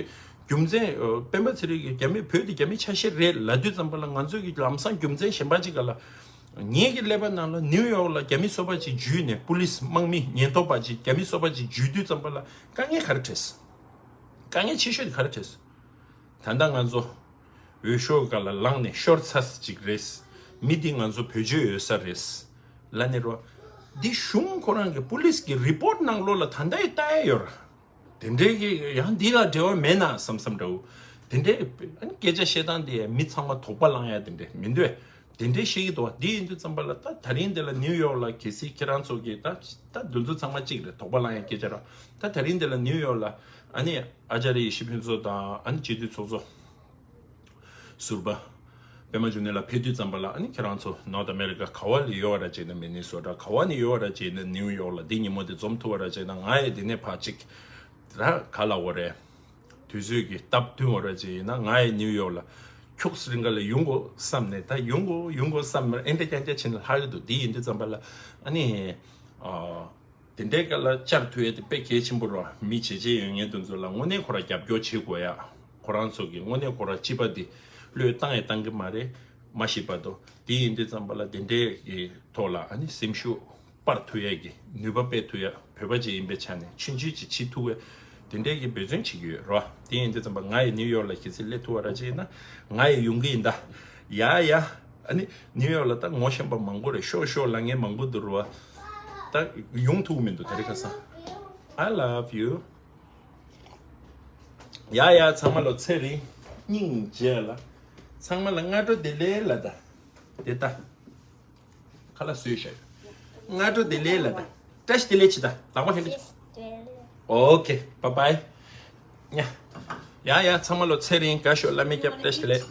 རྒྱུ་མཚན་སྤེན་པ་ཚེ་རིང་གིས་རྒྱ་མི་བོད་དེ་རྒྱ་མིའི་ཆ་ཤས་རེད་ལབ་དུས་ཙམ་པ་ལ་ང་ཚོས་ཀྱི་ལམ་སང་རྒྱུ་མཚན་གཞན་པ་ཅིག་ག་ལ། ངེད་ཀྱི་ཀླད་པ་ནང་ལ་ནིའུ་ཡོག་ལ་རྒྱ་མི་སོ་པ་ཅིག་འཇུས་ནས་པུ་ལིས་དམག་མི་ཉེན་རྟོག་པ་ཅིག་རྒྱ་མི་སོ་པ་ཅིག་འཇུས་དུས་ཙམ་པ་ལ་དཀའ་ངལ་ག་རེ་འཕྲད། དཀའ་ངལ་ཆེ་ཤོས་དེ་ག་རེ་འཕྲད། ད་ལྟ་ང་ཚོ་འོས་ཤོག་སྒང་ལ་ལངས་ནས་ཤོར་ཚར་ཅིག་རེད། མི་འདི་ང་ཚོ་བེད་སྤྱོད་ཡོད་ས་རེད་ལབ་ནས་རོ། འདི་གཞུང་ཁོ་རང་གི་པུ་ལིས་ཀྱི་རི་པོར་ནང་ལོགས་ལ་ད་ལྟ་ཡི་ལྟ་ཡ་ཡོད་ར། དེ་འདྲའི་གི་ཡང་འདི་ལ་འབྲེལ་བ་མེད་ན་བསམ་བསམ་འདྲ་བོ། དེ་འདྲའི་ཨ་ནི་སྐད་ཆ་བཤད་སྟངས་དེ་མི་ཚང་མ་དོགས་པ་ལངས་ཡ་དེ་འདྲ་མི་འདུག་དེ་འདྲའི་བཤད་ཀྱི་འདུག་འདི་ཡིན་དུས་ཙམ་པ་ལ་ད་ད་རིང་འདི་ལ་ནིའུ་ཡོག་ལ་གལ་སྲིད་ཁྱེད་རང་ཚོ་གིས་ད་ད་འདི་ཚོ་ཚང་མ་གཅིག་རེད། དོགས་པ་ལངས་ཡ་སྐད་ཆ་ར། ད་ད་རིང་འདི་ལ་ནིའུ་ཡོག་ལ་ཨ་ནི་ཨ་ཅཱརྱ་ཡེ་ཤེས་ཕུན་ཚོགས་དང་ཨ་ནི་སྤྱི་འཐུས་ཚོགས་གཙོ་ཟུར་པ་པད་མ་འབྱུང་གནས་ལགས་ཕེབས་དུས་ཙམ་པ་ལ་ཨ་ནི་ཁྱེད་རང་ཚོ་North America ག་བ་ལ་ཡོད་པ་ར་བྱས་ན། མི་ནི་སོ་ཊ་ག་བ་ནས་ཡོད་པ་ར་བྱས་ན། ནིའུ་ཡོག་ལ་འདི་ཉིན་མོ་དེ་འཛོམས་ཐུབ་པ་ར་བྱས་ན། ང་ཡི་འདི་ནས་ཕར་གཅིག་ར་ག་ལ་འོ་རེད། དུས་ཚོད་ཀྱི་སྟབས་བསྟུན་པ་ར་ཅིག་ཡིན་ན་ང་ཡི་ནིའུ་ཡོག་ལ་ཁྱུག་ཙམ་རིང་ག་ལ་ཡོང་དགོས་བསམ་ནས། ད་ཡོང་དགོས་ཡོང་དགོས་བསམ་ནས་ཨེ་འདྲ་རྐྱང་རྐྱང་བྱས་ནས་ལྷག་གི་འདུག་འདི་ཡིན་དུས་ཙམ་པ་ལ་ཨ་ནི། ཨ། དེ་འདྲའི་སྐབས་ལ་བཅར་ཐུབ་ཡས་དེ་དཔེ་གལ་ཆེན་པོ་རེད། མི་བྱས་རྗེས་ཡོད་མཁན་དེ་ཚོ་ལ་དངོས་གནས་ཁོ་རང་རྒྱབ་སྐྱོར་བྱེད་དགོས་ཡ། ཁོ་རང་ཚོ་གིས་དངོས་གནས་ཁོ་རང་སྤྱི་པ་འདི་བློས་བཏང་ཡས་བཏང་གི་མ་རེད། མ་ཤེས་པ་དོ། དེ་ཡིན་དུས་ཙམ་པ་ལ་དེ་འདྲའི་གི་ཐོག་ལ་ཨ་ནི་སེམས་ཤུགས་ སྤར་ཐུབ་ཡས་ཀྱི་ནུས་པ་སྤེལ་ཐུབ་ཡས། བོད་པ་ཅིག་ཡིན་པའི་ཆ་ནས་ཆུང་ཆུང་ཅིག་བྱེད་ཐུབ་པའི་དེ་འདྲའི་གི་འབད་བརྩོན་བྱེད་ཀྱི་ཡོད་རོ། དེ་ཡིན་དུས་ཙམ་པ་ང་ཡི་ནིའུ་ཡོག་ལ་གལ་སྲིད་སླེབས་ཐུབ་པ་ར་ཅིག་ཡིན་ན་ང་ཡི་ཡོང་གི་ཡིན་ད། ཡ་ཡ། ཨ་ནི་ནིའུ་ཡོག་ལ་ད་ངོ་ཤེས་པ་མང་པོ་རེད། ཤོག་ཤོག་ལབ་མཁན་མང་པོ་འདུག་རོ། ད་ཡོང་ཐུབ་མི་འདུག་དེ་རིང་ཁ་སང་། I love you. ཡ་ཡ། ཚང་མ་ལོ་ཚེ་རིང་། སྙིང་རྗེ་ལ། ཚང་མ་ལ་སྔ་དྲོ་བདེ་ལེགས་ལ་ད། དེ་ད། ཁ་ལག་བཟོས་ཤག་སྔ་དྲོ་བདེ་ལེགས་ལ་ད། བཀྲ་ཤིས་བདེ་ལེགས་བྱེད་ད། ལག་པ་ཧེ་འདྲ། Okay, bye bye. ཉ། ཡ་ཡ། ཚང་མ་ལོ་ཚེ་རིང་། དགའ་ཤོག་བླ་མའི་སྐྱབས། བཀྲ་ཤིས་བདེ་ལེགས།